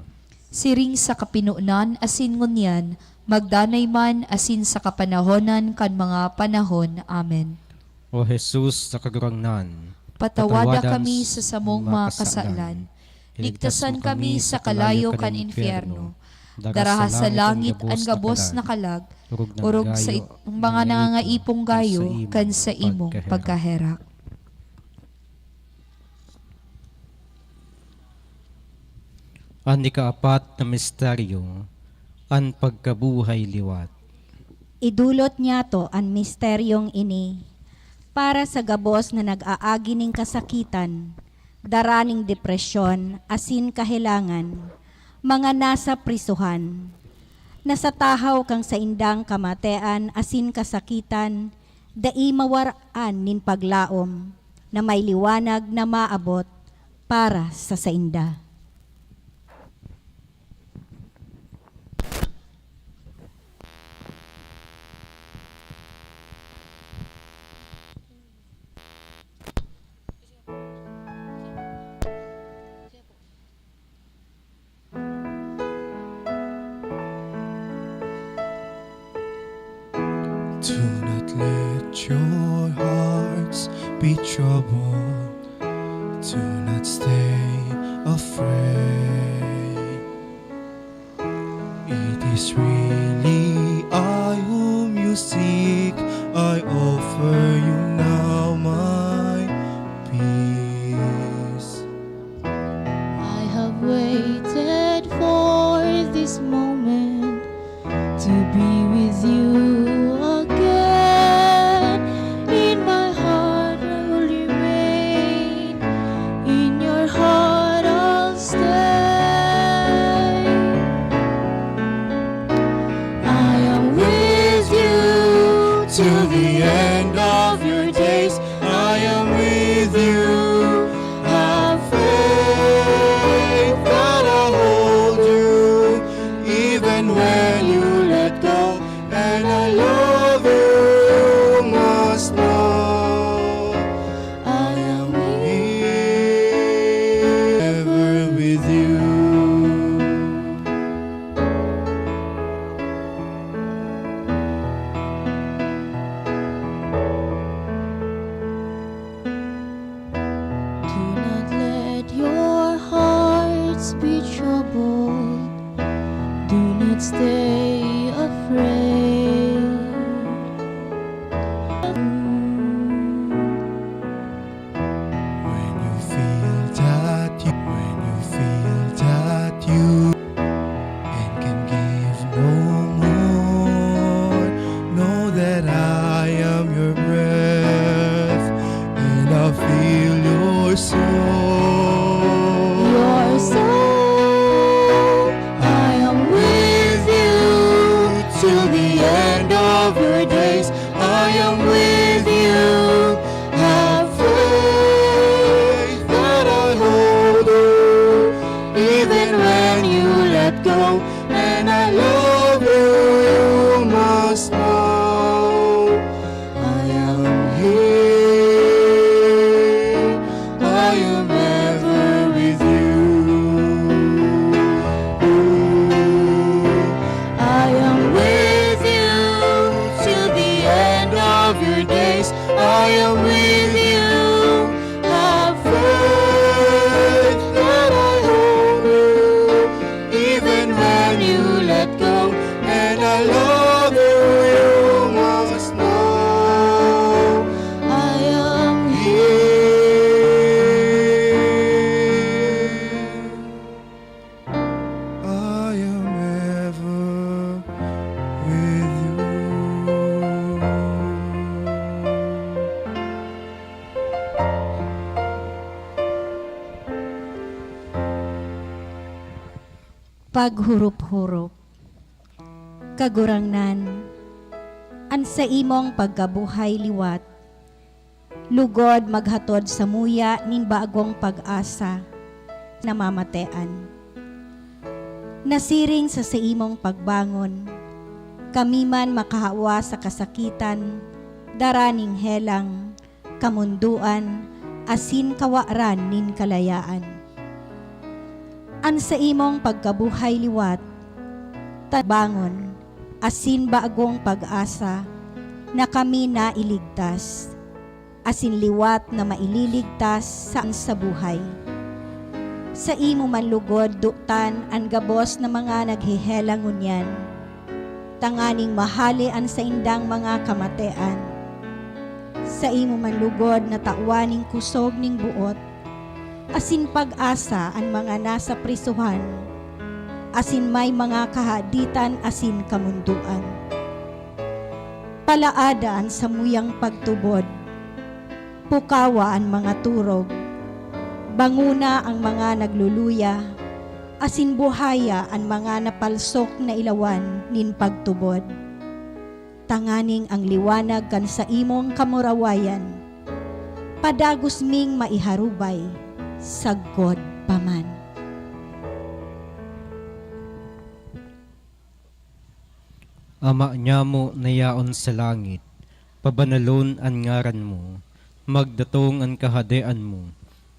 Siring sa kapinonan asin ngunyan, magdanay man asin sa kapanahonan kan mga panahon. Amen. O Jesus na Kagurangnan, patawada kami sa samong mga kasalan. Ligtasan kami sa kalayo kan impyerno. Daraha sa langit an gabos na kalag, orog sa mga nangangaipong gayo kan saimong pagkaherak. An ikaapat na misteryo, an pagkabuhay liwat. Idolot niyato an misteryong ini para sa gabos na nag-aagi nin kasakitan, dara nin depresyon asin kahelangan, mga nasa prisohan, na sa tahaw kan saindang kamatean asin kasakitan, dai mawaran nin paglaom na may liwanag na maabot para sa sainda. Do not let your hearts be troubled. Do not stay afraid. It is really I whom you seek. I offer you now my peace. I have waited for this moment to be with you again. In my heart I will remain. In your heart I'll stay. I am with you till the end of your days. I am with you. Have faith that I'll hold you even when you let go. And I love you, you must know. I am here, ever with you. Do not let your hearts be troubled. Do not stay afraid. When you feel that you, when you feel that you and can give no more, know that I am your breath and I feel your soul. Your soul, I am with you. Paghurup-hurup. Kagurangnan, an saimong pagkabuhay liwat, lugod maghatod samuya nin bagong pag-asa na mamatean. Nasiring sa saimong pagbangon, kami man makahawa sa kasakitan, dara nin helang, kamundoan, asin kawaran nin kalayaan. An saimong pagkabuhay liwat, tabangon, asin bagong pag-asa na kami nailigtas, asin liwat na maililigtas sa, sa buhay. Saimo man lugod dutan an gabos na mga naghehelang ngunyan, tanganing mahale an saindang mga kamatean. Saimo man lugod na tawan nin kusog nin boot asin pag-asa an mga nasa prisohan, asin may mga kahaditan asin kamundoan. Palaada an samuyang pagtubod, pukawa an mga turog, bangona ang mga nagluluya, asin buhaya an mga napalsok na ilawan nin pagtubod, tanganing ang liwanag kan saimong kamurawayan padagos ming maiharubay sagkod pa man. Ama nyamo na yaon sa langit, pabanalon an ngaran mo, magdatong an kahadean mo,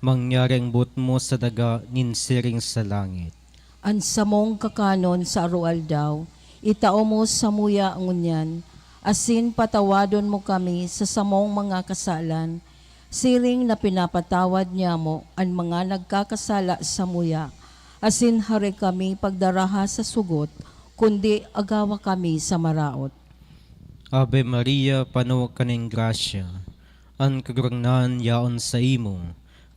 mangyari an boot mo sa daga nin siring sa langit. An samong kakanon sa aroaldaw, itao mo samuya ngunyan, asin patawadon mo kami sa samong mga kasalan, siring na pinapatawad nyamo an mga nagkakasala samuya, asin hare kami pagdaraha sa sugot, kundi agawa kami sa maraot. Ave Maria, pano ka nin grasya, an Kagurangnan yaon saimo.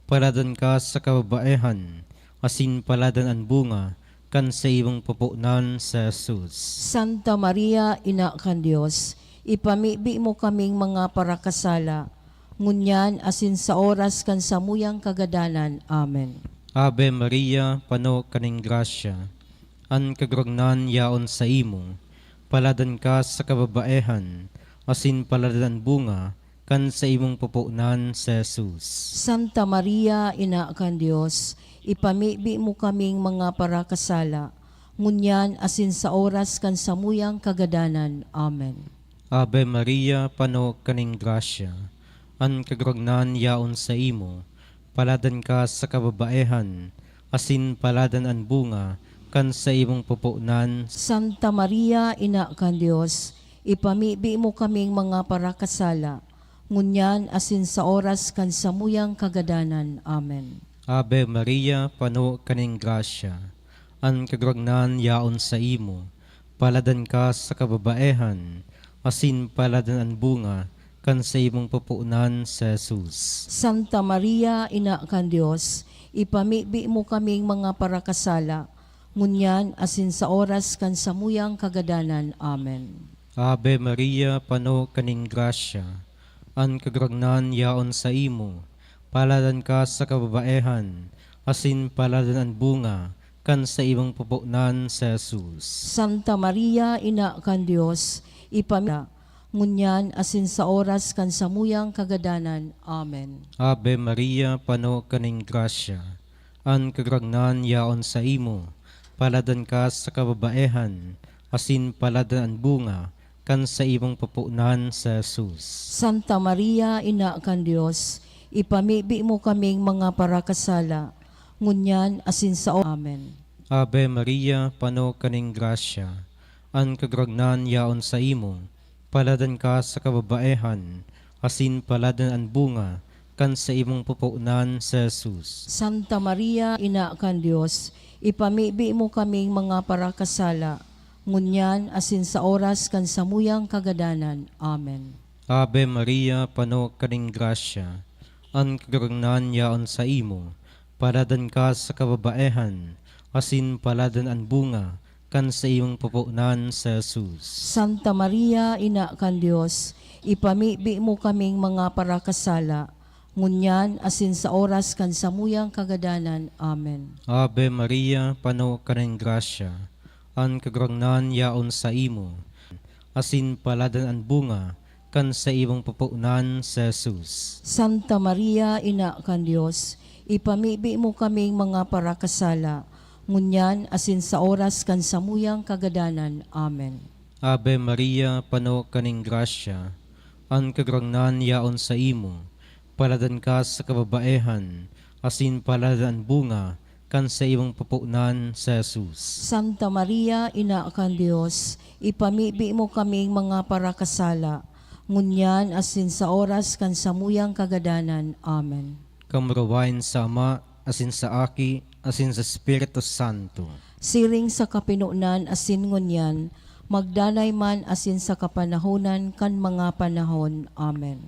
Paladan ka sa kababaehan, asin paladan an bunga kan saimong pupunan si Jesus. Santa Maria, Ina kan Dios, ipamibi mo kaming mga parakasala, ngunyan asin sa oras kan samuyang kagadanan. Amen. Ave Maria, pano ka nin grasya, an Kagurangnan yaon saimo. Paladan ka sa kababaehan, asin paladan an bunga kan saimong pupunan si Jesus. Santa Maria, Ina kan Dios, ipamibi mo kaming mga parakasala, ngunyan asin sa oras kan samuyang kagadanan. Amen. Ave Maria, pano ka nin grasya, an Kagurangnan yaon saimo. Paladan ka sa kababaehan, asin paladan an bunga kan saimong pupunan. Santa Maria, Ina kan Dios, ipamibi mo kaming mga parakasala, ngunyan asin sa oras kan samuyang kagadanan. Amen. Ave Maria, pano ka nin grasya, an Kagurangnan yaon saimo. Paladan ka sa kababaehan, asin paladan an bunga kan saimong pupunan si Jesus. Santa Maria, Ina kan Dios, ipamibi mo kaming mga parakasala, ngunyan asin sa oras kan samuyang kagadanan. Amen. Ave Maria, pano ka nin grasya, an Kagurangnan yaon saimo. Paladan ka sa kababaehan, asin paladan an bunga kan saimong pupunan si Jesus. Santa Maria, Ina kan Dios, ipami-, ngunyan asin sa oras kan samuyang kagadanan. Amen. Ave Maria, pano ka nin grasya, an Kagurangnan yaon saimo. Paladan ka sa kababaehan, asin paladan an bunga kan saimong pupunan si Jesus. Santa Maria, Ina kan Dios, ipamibi mo kaming mga parakasala, ngunyan asin sa o-, Amen. Ave Maria, pano ka nin grasya, an Kagurangnan yaon saimo. Paladan ka sa kababaehan, asin paladan an bunga kan saimong pupunan si Jesus. Santa Maria, Ina kan Dios, ipamibi mo kaming mga parakasala, ngunyan asin sa oras kan samuyang kagadanan. Amen. Ave Maria, pano ka nin grasya, an Kagurangnan yaon saimo. Paladan ka sa kababaehan, asin paladan an bunga kan saimong pupunan si Jesus. Santa Maria, Ina kan Dios, ipamibi mo kaming mga parakasala, ngunyan asin sa oras kan samuyang kagadanan. Amen. Ave Maria, pano ka nin grasya, an Kagurangnan yaon saimo, asin paladan an bunga kan saimong pupunan, si Jesus. Santa Maria, Ina kan Dios, ipamibi mo kaming mga parakasala, ngunyan asin sa oras kan samuyang kagadanan. Amen. Ave Maria, pano ka nin grasya, an Kagurangnan yaon saimo, paladan ka sa kababaehan, asin paladan an bunga kan saimong pupunan, si Jesus. Santa Maria, Ina kan Dios, ipamibi mo kaming mga parakasala, ngunyan asin sa oras kan samuyang kagadanan. Amen. Kamurawayan sa Ama, asin sa Aki, asin sa Espiritu Santo. Siring sa kapinonan asin ngunyan, magdanay man asin sa kapanahonan kan mga panahon. Amen.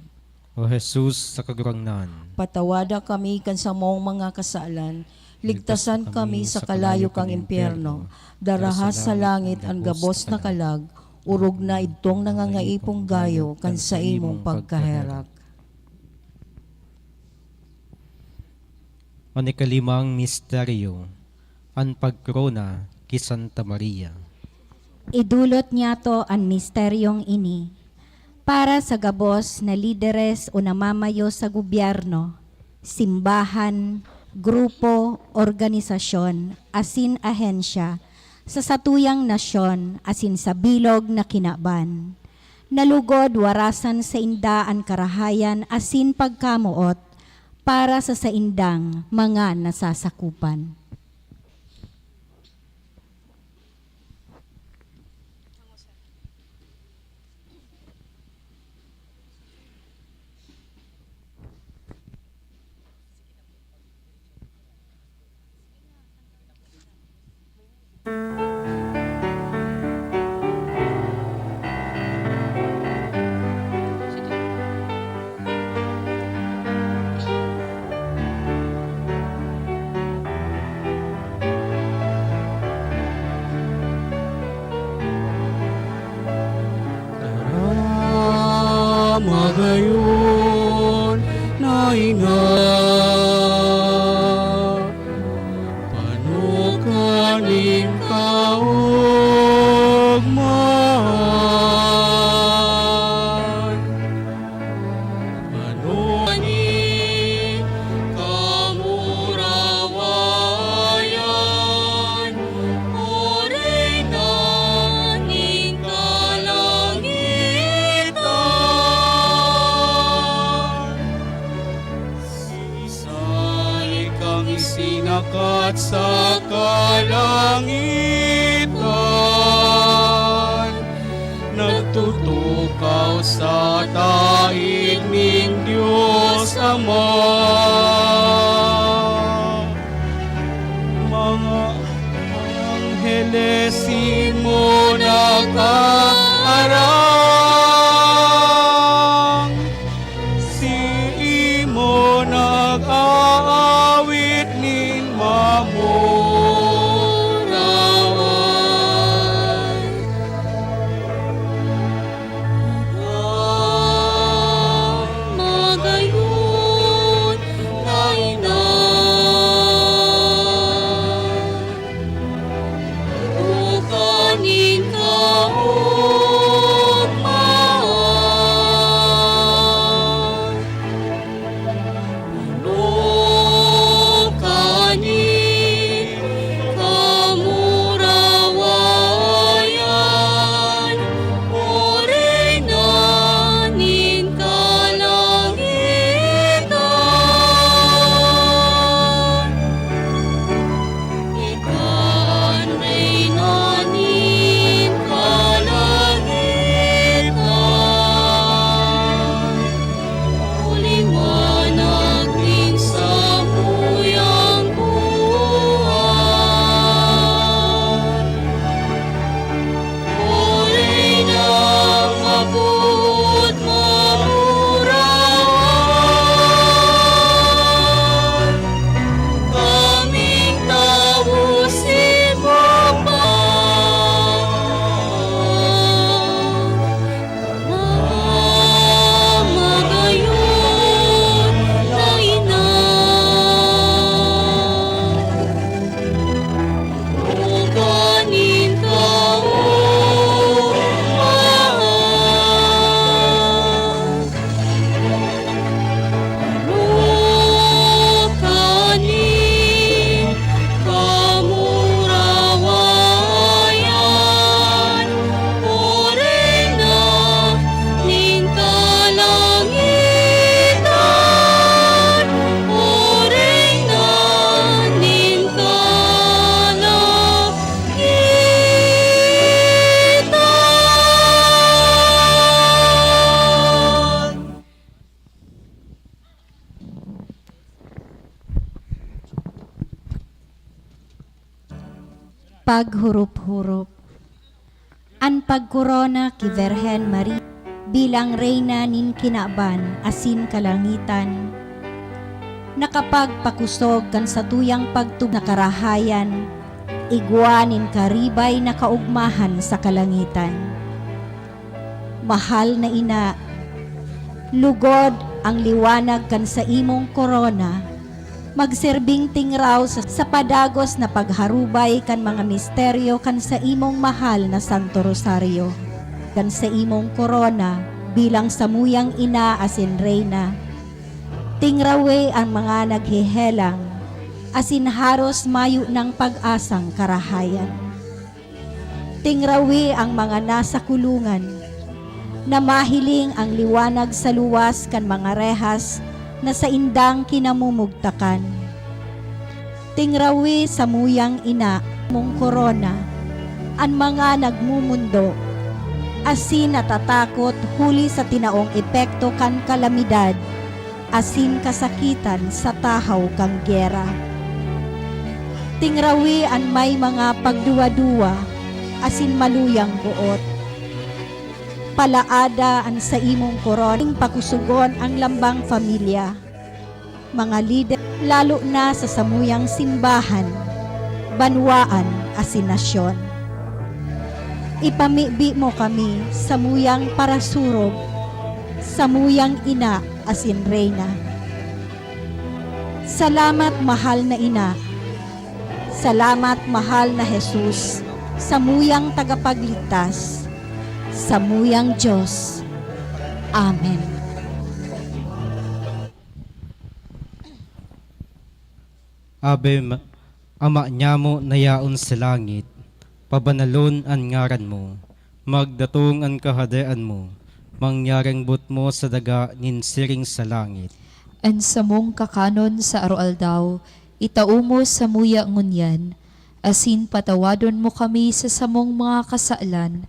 O Jesus sa Kagurangnan, patawada kami kan samong mga kasalan, ligtasan kami sa kalayo kan impyerno, daraha sa langit an gabos na kalag, orog na idtong nangangaipong gayo kan saimong pagkaherak. An ikalimang misteryo, an pagkorona ki Santa Maria. Idolot niyato an misteryong ini para sa gabos na lideres o namamayo sa gobyerno, simbahan, grupo, organisasyon, asin ahensya sa satuyang nasyon asin sa bilog na kinaban. Nalugod warasan sainda an karahayan asin pagkamoot para sa saindang mga nasasakupan. Tara, magayon na ina, pano ka nin kaogmahan. Ano ni kamurawayan, orog na nin kalangitan. Siisay kang isinakat sa kalangitan, nagtutukaw sa taing nin Dios Ama. Mga angheles, imo nagkaarang, siimo nag-aawit nin mamurahay. Magayon na ina, buka nin kaogmahan. Ano ka nin Paghurup-hurup. An pagkorona ki Birhen Maria bilang Reyna nin kinaban asin kalangitan, nakapagpakosog kan satuyang pagtub-, na karahayan, igwa nin karibay na kaogmahan sa kalangitan. Mahal na ina, lugod ang liwanag kan saimong korona magserbing tingraw sa, sa padagos na pagharubay kan mga misteryo kan saimong mahal na Santo Rosario, kan saimong korona bilang samuyang ina asin reyna. Tingrawi ang mga naghehelang, asin haros mayo nang pag-asang karahayan. Tingrawi ang mga nasa kulungan, na mahiling ang liwanag sa luwas kan mga rehas na saindang kinamumugtakan. Tingrawi samuyang ina mong korona, an mga nagmumundo, asin natatakot huli sa tinaong epekto kan kalamidad asin kasakitan sa tahaw kan gera. Tingrawi an may mga pagduwa-duwa asin maluyang boot. Palaada an saimong koronang pakusugon ang lambang pamilya, mga lider, lalo na sa samuyang simbahan, banwaan asin nasyon. Ipamibi mo kami samuyang parasurog, samuyang ina asin reyna. Salamat, mahal na ina. Salamat, mahal na Jesus, samuyang tagapagligtas, samuyang Dios. Amen. Ave Ma-, Ama nyamo na yaon sa langit, pabanalon an ngaran mo. Magdatong an Kahadean mo. Mangyari an boot mo sa daga nin siring sa langit. An samong kakanon sa aroaldaw, itao mo samuya ngunyan, asin patawadon mo kami sa samong mga kasalan,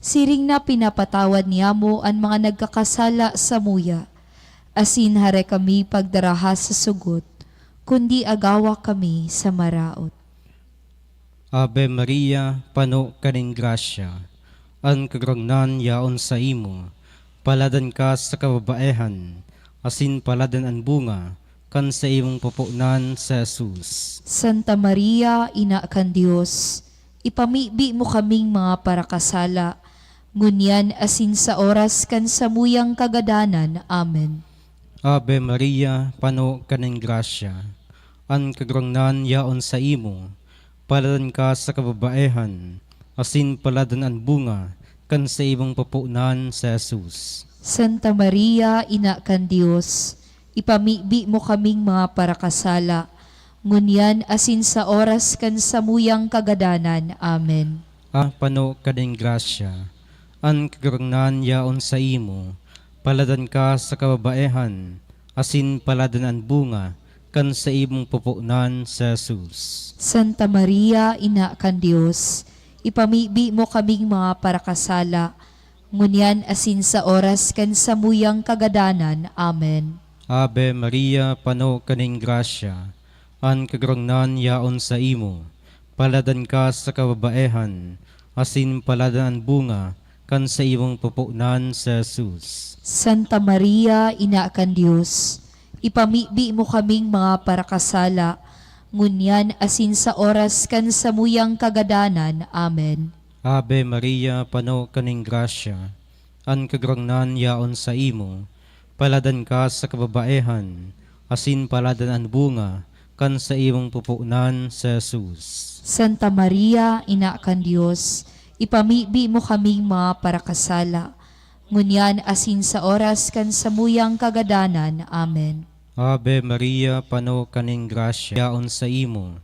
siring na pinapatawad niyamo an mga nagkakasala samuya. Asin hare kami pagdaraha sa sugot, kundi agawa kami sa maraot. Ave Maria, pano ka nin grasya, an Kagurangnan yaon saimo. Paladan ka sa kababaehan, asin paladan an bunga kan saimong pupunan, si Jesus. Santa Maria, Ina kan Dios, ipamibi mo kaming mga parakasala, ngunyan asin sa oras kan samuyang kagadanan. Amen. Ave Maria, pano ka nin grasya, an Kagurangnan yaon saimo. Paladan ka sa kababaehan, asin paladan an bunga kan saimong pupunan, si Jesus. Santa Maria, Ina kan Dios, ipamibi mo kaming mga parakasala, ngunyan asin sa oras kan samuyang kagadanan. Amen. Ah, pano ka nin grasya, an Kagurangnan yaon saimo. Paladan ka sa kababaehan, asin paladan an bunga kan saimong pupunan, si Jesus. Santa Maria, Ina kan Dios, ipamibi mo kaming mga parakasala, ngunyan asin sa oras kan samuyang kagadanan. Amen. Ave Maria, pano ka nin grasya, an Kagurangnan yaon saimo. Paladan ka sa kababaehan, asin paladan an bunga kan saimong pupunan, si Jesus. Santa Maria, Ina kan Dios, ipamibi mo kaming mga parakasala, ngunyan asin sa oras kan samuyang kagadanan. Amen. Ave Maria, pano ka nin grasya, an Kagurangnan yaon saimo. Paladan ka sa kababaehan, asin paladan an bunga kan saimong pupunan, si Jesus. Santa Maria, Ina kan Dios, ipamibi mo kaming mga parakasala, ngunyan asin sa oras kan samuyang kagadanan. Amen. Ave Maria, pano ka nin grasya, yaon saimo.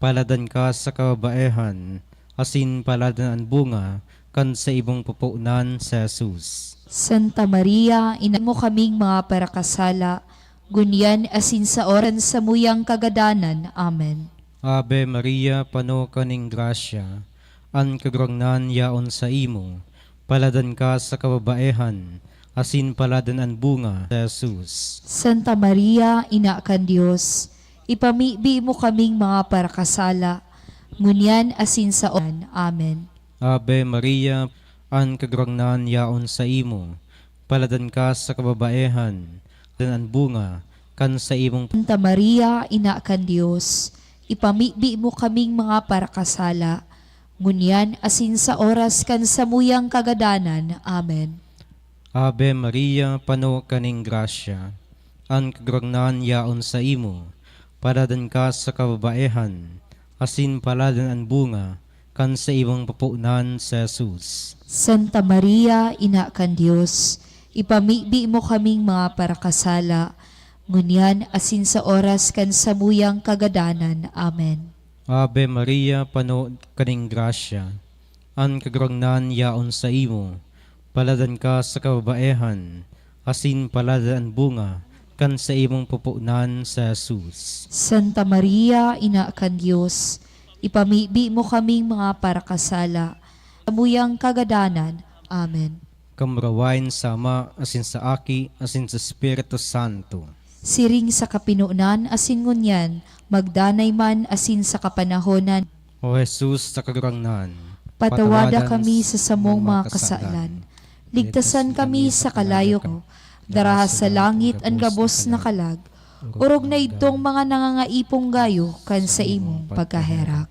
Paladan ka sa kababaehan, asin paladan an bunga kan saimong pupunan, si Jesus. Santa Maria, Ina mo kaming mga parakasala, ngunyan asin sa oras samuyang kagadanan. Amen. Ave Maria, pano ka nin grasya, an Kagurangnan yaon saimo. Paladan ka sa kababaehan, asin paladan an bunga, si Jesus. Santa Maria, Ina kan Dios, ipamibi mo kaming mga parakasala, Ngunyan asin sa oras. Amen. Ave Maria, an Kagurangnan yaon saimo. Paladan ka sa kababaehan, paladan an bunga kan saimong Santa Maria, Ina kan Dios, ipamibi mo kaming mga parakasala, ngunyan asin sa oras kan samuyang kagadanan. Amen. Ave Maria, pano ka nin grasya, an Kagurangnan yaon saimo. Paladan ka sa kababaehan, asin paladan an bunga kan saimong pupunan si Jesus. Santa Maria, Ina kan Dios, ipamibi mo kaming mga parakasala, ngunyan asin sa oras kan samuyang kagadanan. Amen. Ave Maria, pano ka nin grasya, an Kagurangnan yaon saimo. Paladan ka sa kababaehan, asin paladan an bunga kan saimong pupunan si Jesus. Santa Maria, Ina kan Dios, ipamibi mo kaming mga parakasala, samuyang kagadanan. Amen. Kamurawayan sa Ama, asin sa Aki, asin sa Espiritu Santo. Siring sa kapinonan asin ngunyan, magdanay man asin sa kapanahonan. O Jesus na Kagurangnan, patawada kami sa samong mga kasalan. Ligtasan kami sa kalayo ko. Daraha sa langit an gabos na kalag. Orog na idtong mga nangangaipo gayo kan saimong pagkaherak.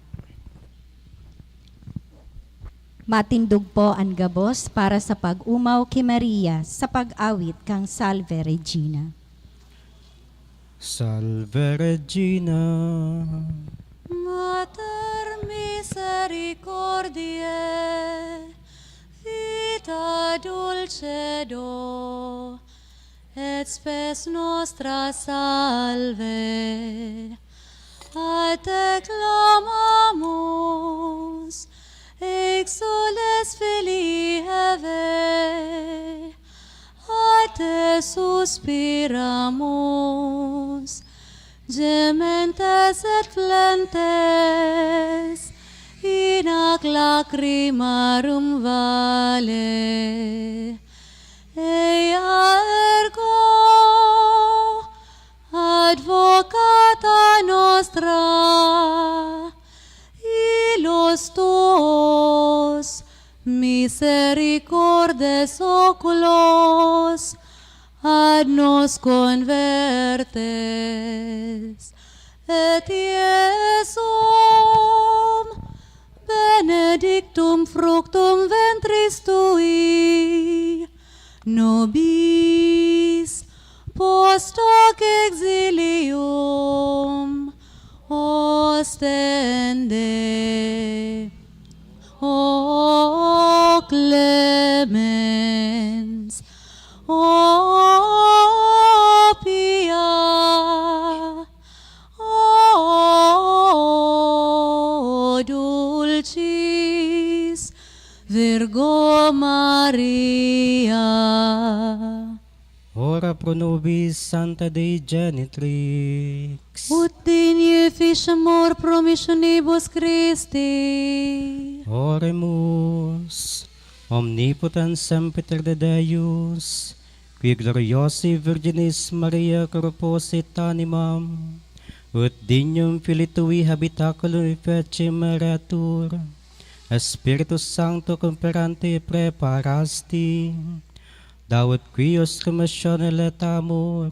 Matindog po an gabos para sa pag-omaw ki Maria sa pag-awit kan Salve Regina. Salve Regina. Mater misericordiae, vita dulcedo, et spes nostra salve. A te clamamus, exsules filii Hevae, a te suspiramus, gementes et flentes in hac lacrimarum valle. Eia ergo, advocata nostra, illos tuos, misericordes oculos, ad nos convertes, et Iesum benedictum fructum ventris tui, nobis post hoc exilium ostende. O clemens, o pia, o dulcis Virgo Maria. Ora pro nobis, Sancta Dei Genitrix. Ut dignum efficamur promissionibus Christi. Oremus. Omnipotens Semper de Deus, qui gloriosae Virginis Maria corpus et animam, ut dignum filii tui habitaculum effecem meretur, Spiritus Sancto, comperante praeparasti, Thou ut quios commissione laetamur,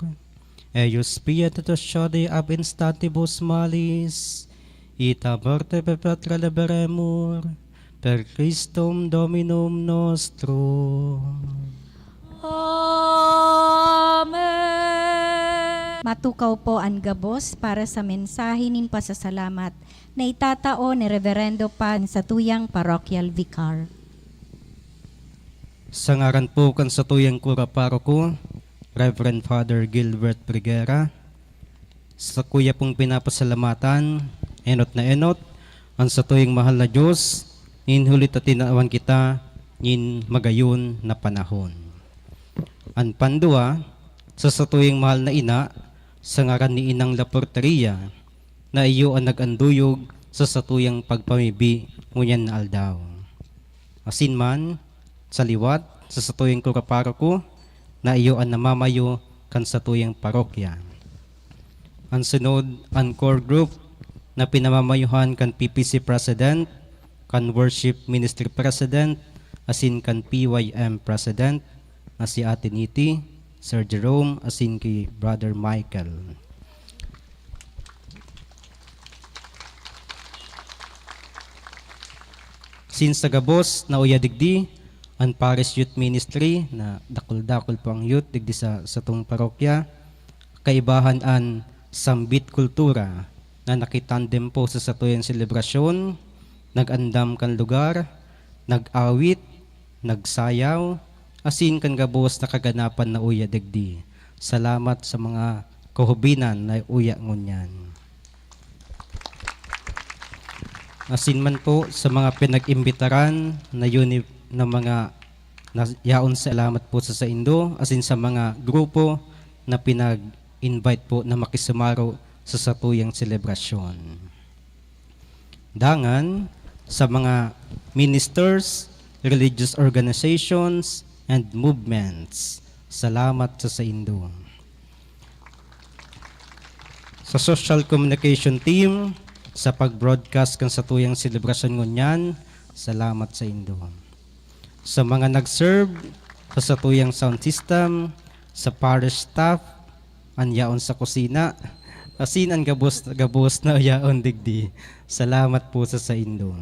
eius fiat et uxodi ab instantibus malis, ita morte perpetua liberemur, per Christum Dominum nostrum. Amen. Matukaw po an gabos para sa mensahe nin pasasalamat na itatao ni Reverendo Pan sa tuyang parochial vicar. Sa ngaran po kan satuyang kura paroko, Reverend Father Gilbert Briguera, sakuya pong pinapasalamatan, enot na enot, an satuyang mahal na Dios, nin huli ta tinawan kita nin magayon na panahon. An pandua, sa satuyang mahal na ina, sa ngaran ni Inang Laporteria, na iyo an nag-anduyog sa satuyang pagpamibi ngunyan na aldaw. Asin man, sa liwat, sa satuyang kura paroko, na iyo an namamayo kan satuyang parokya. An sunod, an core group, na pinamamayuhan kan P P C President, kan Worship Ministry President, asin kan P Y M President, na si Ate Niti, Sir Jerome, asin ki Brother Michael. Since sa gabos na uya digdi, an Parish Youth Ministry na dakul-dakul po ang youth digdi sa satong parokya, kaibahan an Sambit Kultura na nakitandem po sa satuyang selebrasyon, nag-andam kan lugar, nag-awit, nagsayaw, asin kan gabos na kaganapan na uya digdi. Salamat sa mga kahubinan na uya ngunyan. Asin man po sa mga pinag-imbitaran na uni-, na mga na, yaon, salamat po sa saindo, asin sa mga grupo na pinag-invite po na makisumaro sa satuyang selebrasyon. Dangan sa mga ministers, religious organizations, and movements, salamat sa saindo. Sa social communication team, sa pag-broadcast kan satuyang selebrasyon ngunyan, salamat saindo. Sa mga nag-serve sa satuyang sound system, sa parish staff, an yaon sa kusina, asin an gabos, gabos na yaon digdi. Salamat po sa saindo.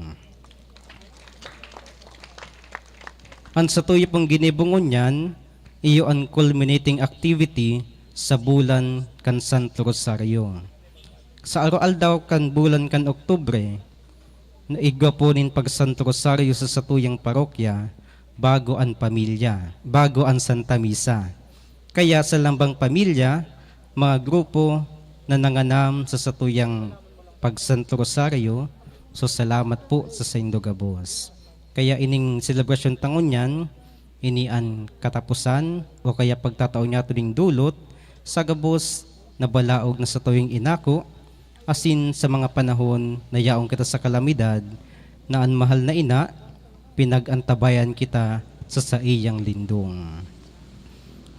An satuya pong ginibo ngunyan, iyo an culminating activity sa bulan kan Santo Rosario. Sa aroaldaw kan bulan kan Oktubre, na igwa po nin pag-Santo Rosario sa satuyang parokya, bago an pamilya, bago an Santa Misa. Kaya sa lambang pamilya, mga grupo na nanganam sa satuyang pag-Santo Rosario, so salamat po sa saindo gabos. Kaya ining selebrasyon ta ngunyan, ini an kataposan o kaya pagtatao niyato ning dulot sa gabos na balaog na satuyang inako, asin sa mga panahon na yaon kita sa kalamidad, na an mahal na ina pinag-antabayan kita sa saiyang lindong.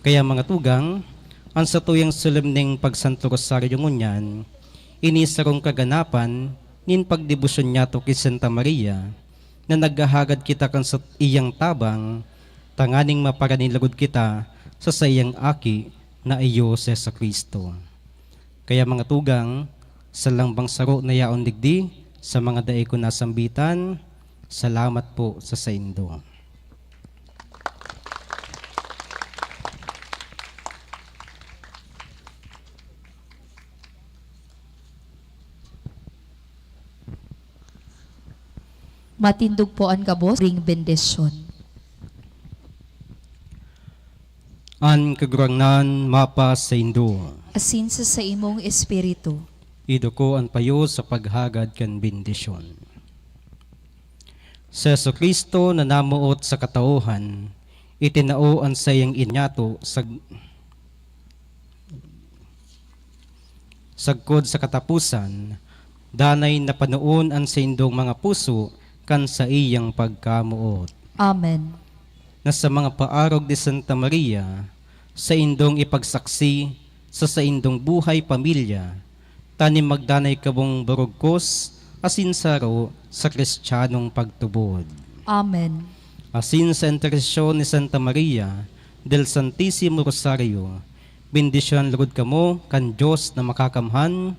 Kaya, mga tugang, an satuyang solemneng pag-Santo Rosario ngunyan, ini sarong kaganapan nin pagdebosyon niyato ki Santa Maria, na naghahagad kita kan sa iyang tabang, tanganing maparanilugod kita sa saiyang Aki na iyo si Jesu-Cristo. Kaya, mga tugang, sa lambang saro na yaon digdi, sa mga dai ko nasambitan, salamat po sa saindo. Matindog po an gabos ring bendisyon. An Kagurangnan mapasaindo. Asin sa saimong espiritu. Iduko an payo sa paghagad kan bendisyon. Si Jesu-Cristo na namoot sa katauhan, itinao an saiyang inyato sa sagkod sa kataposan, danay na panoon an saindong mga puso kan saiyang pagkamoot. Amen. Na sa mga paarog ni Santa Maria, saindong ipagsaksi sa saindong buhay pamilya, tanganing magdanay kamong barugkos asin saro sa Kristiyanong pagtubod. Amen. Asin sa intersesyon ni Santa Maria del Santisimo Rosario, bendisyonan logod kamo kan Dios na Makakamhan,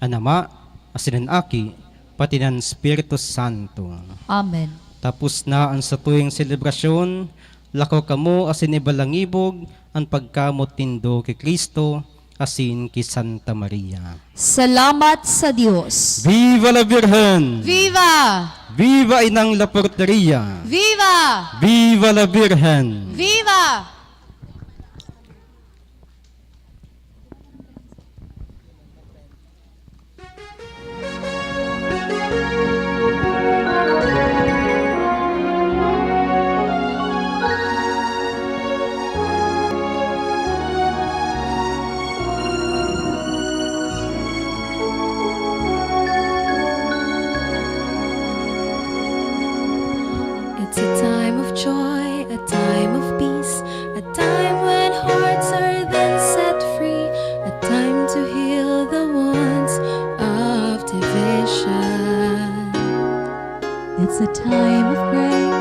an Ama, asin an Aki, pati an Espiritu Santo. Amen. Tapos na an satuyang selebrasyon, lakaw kamo asin ibalangibog an pagkamoot nindo ki Cristo asin ki Santa Maria. Salamat sa Dios. Viva la Virgen! Viva! Viva Inang La Porteria! Viva! Viva la Virgen! Viva! It's a time of joy, a time of peace, a time when hearts are then set free, a time to heal the wounds of division. It's a time of grace.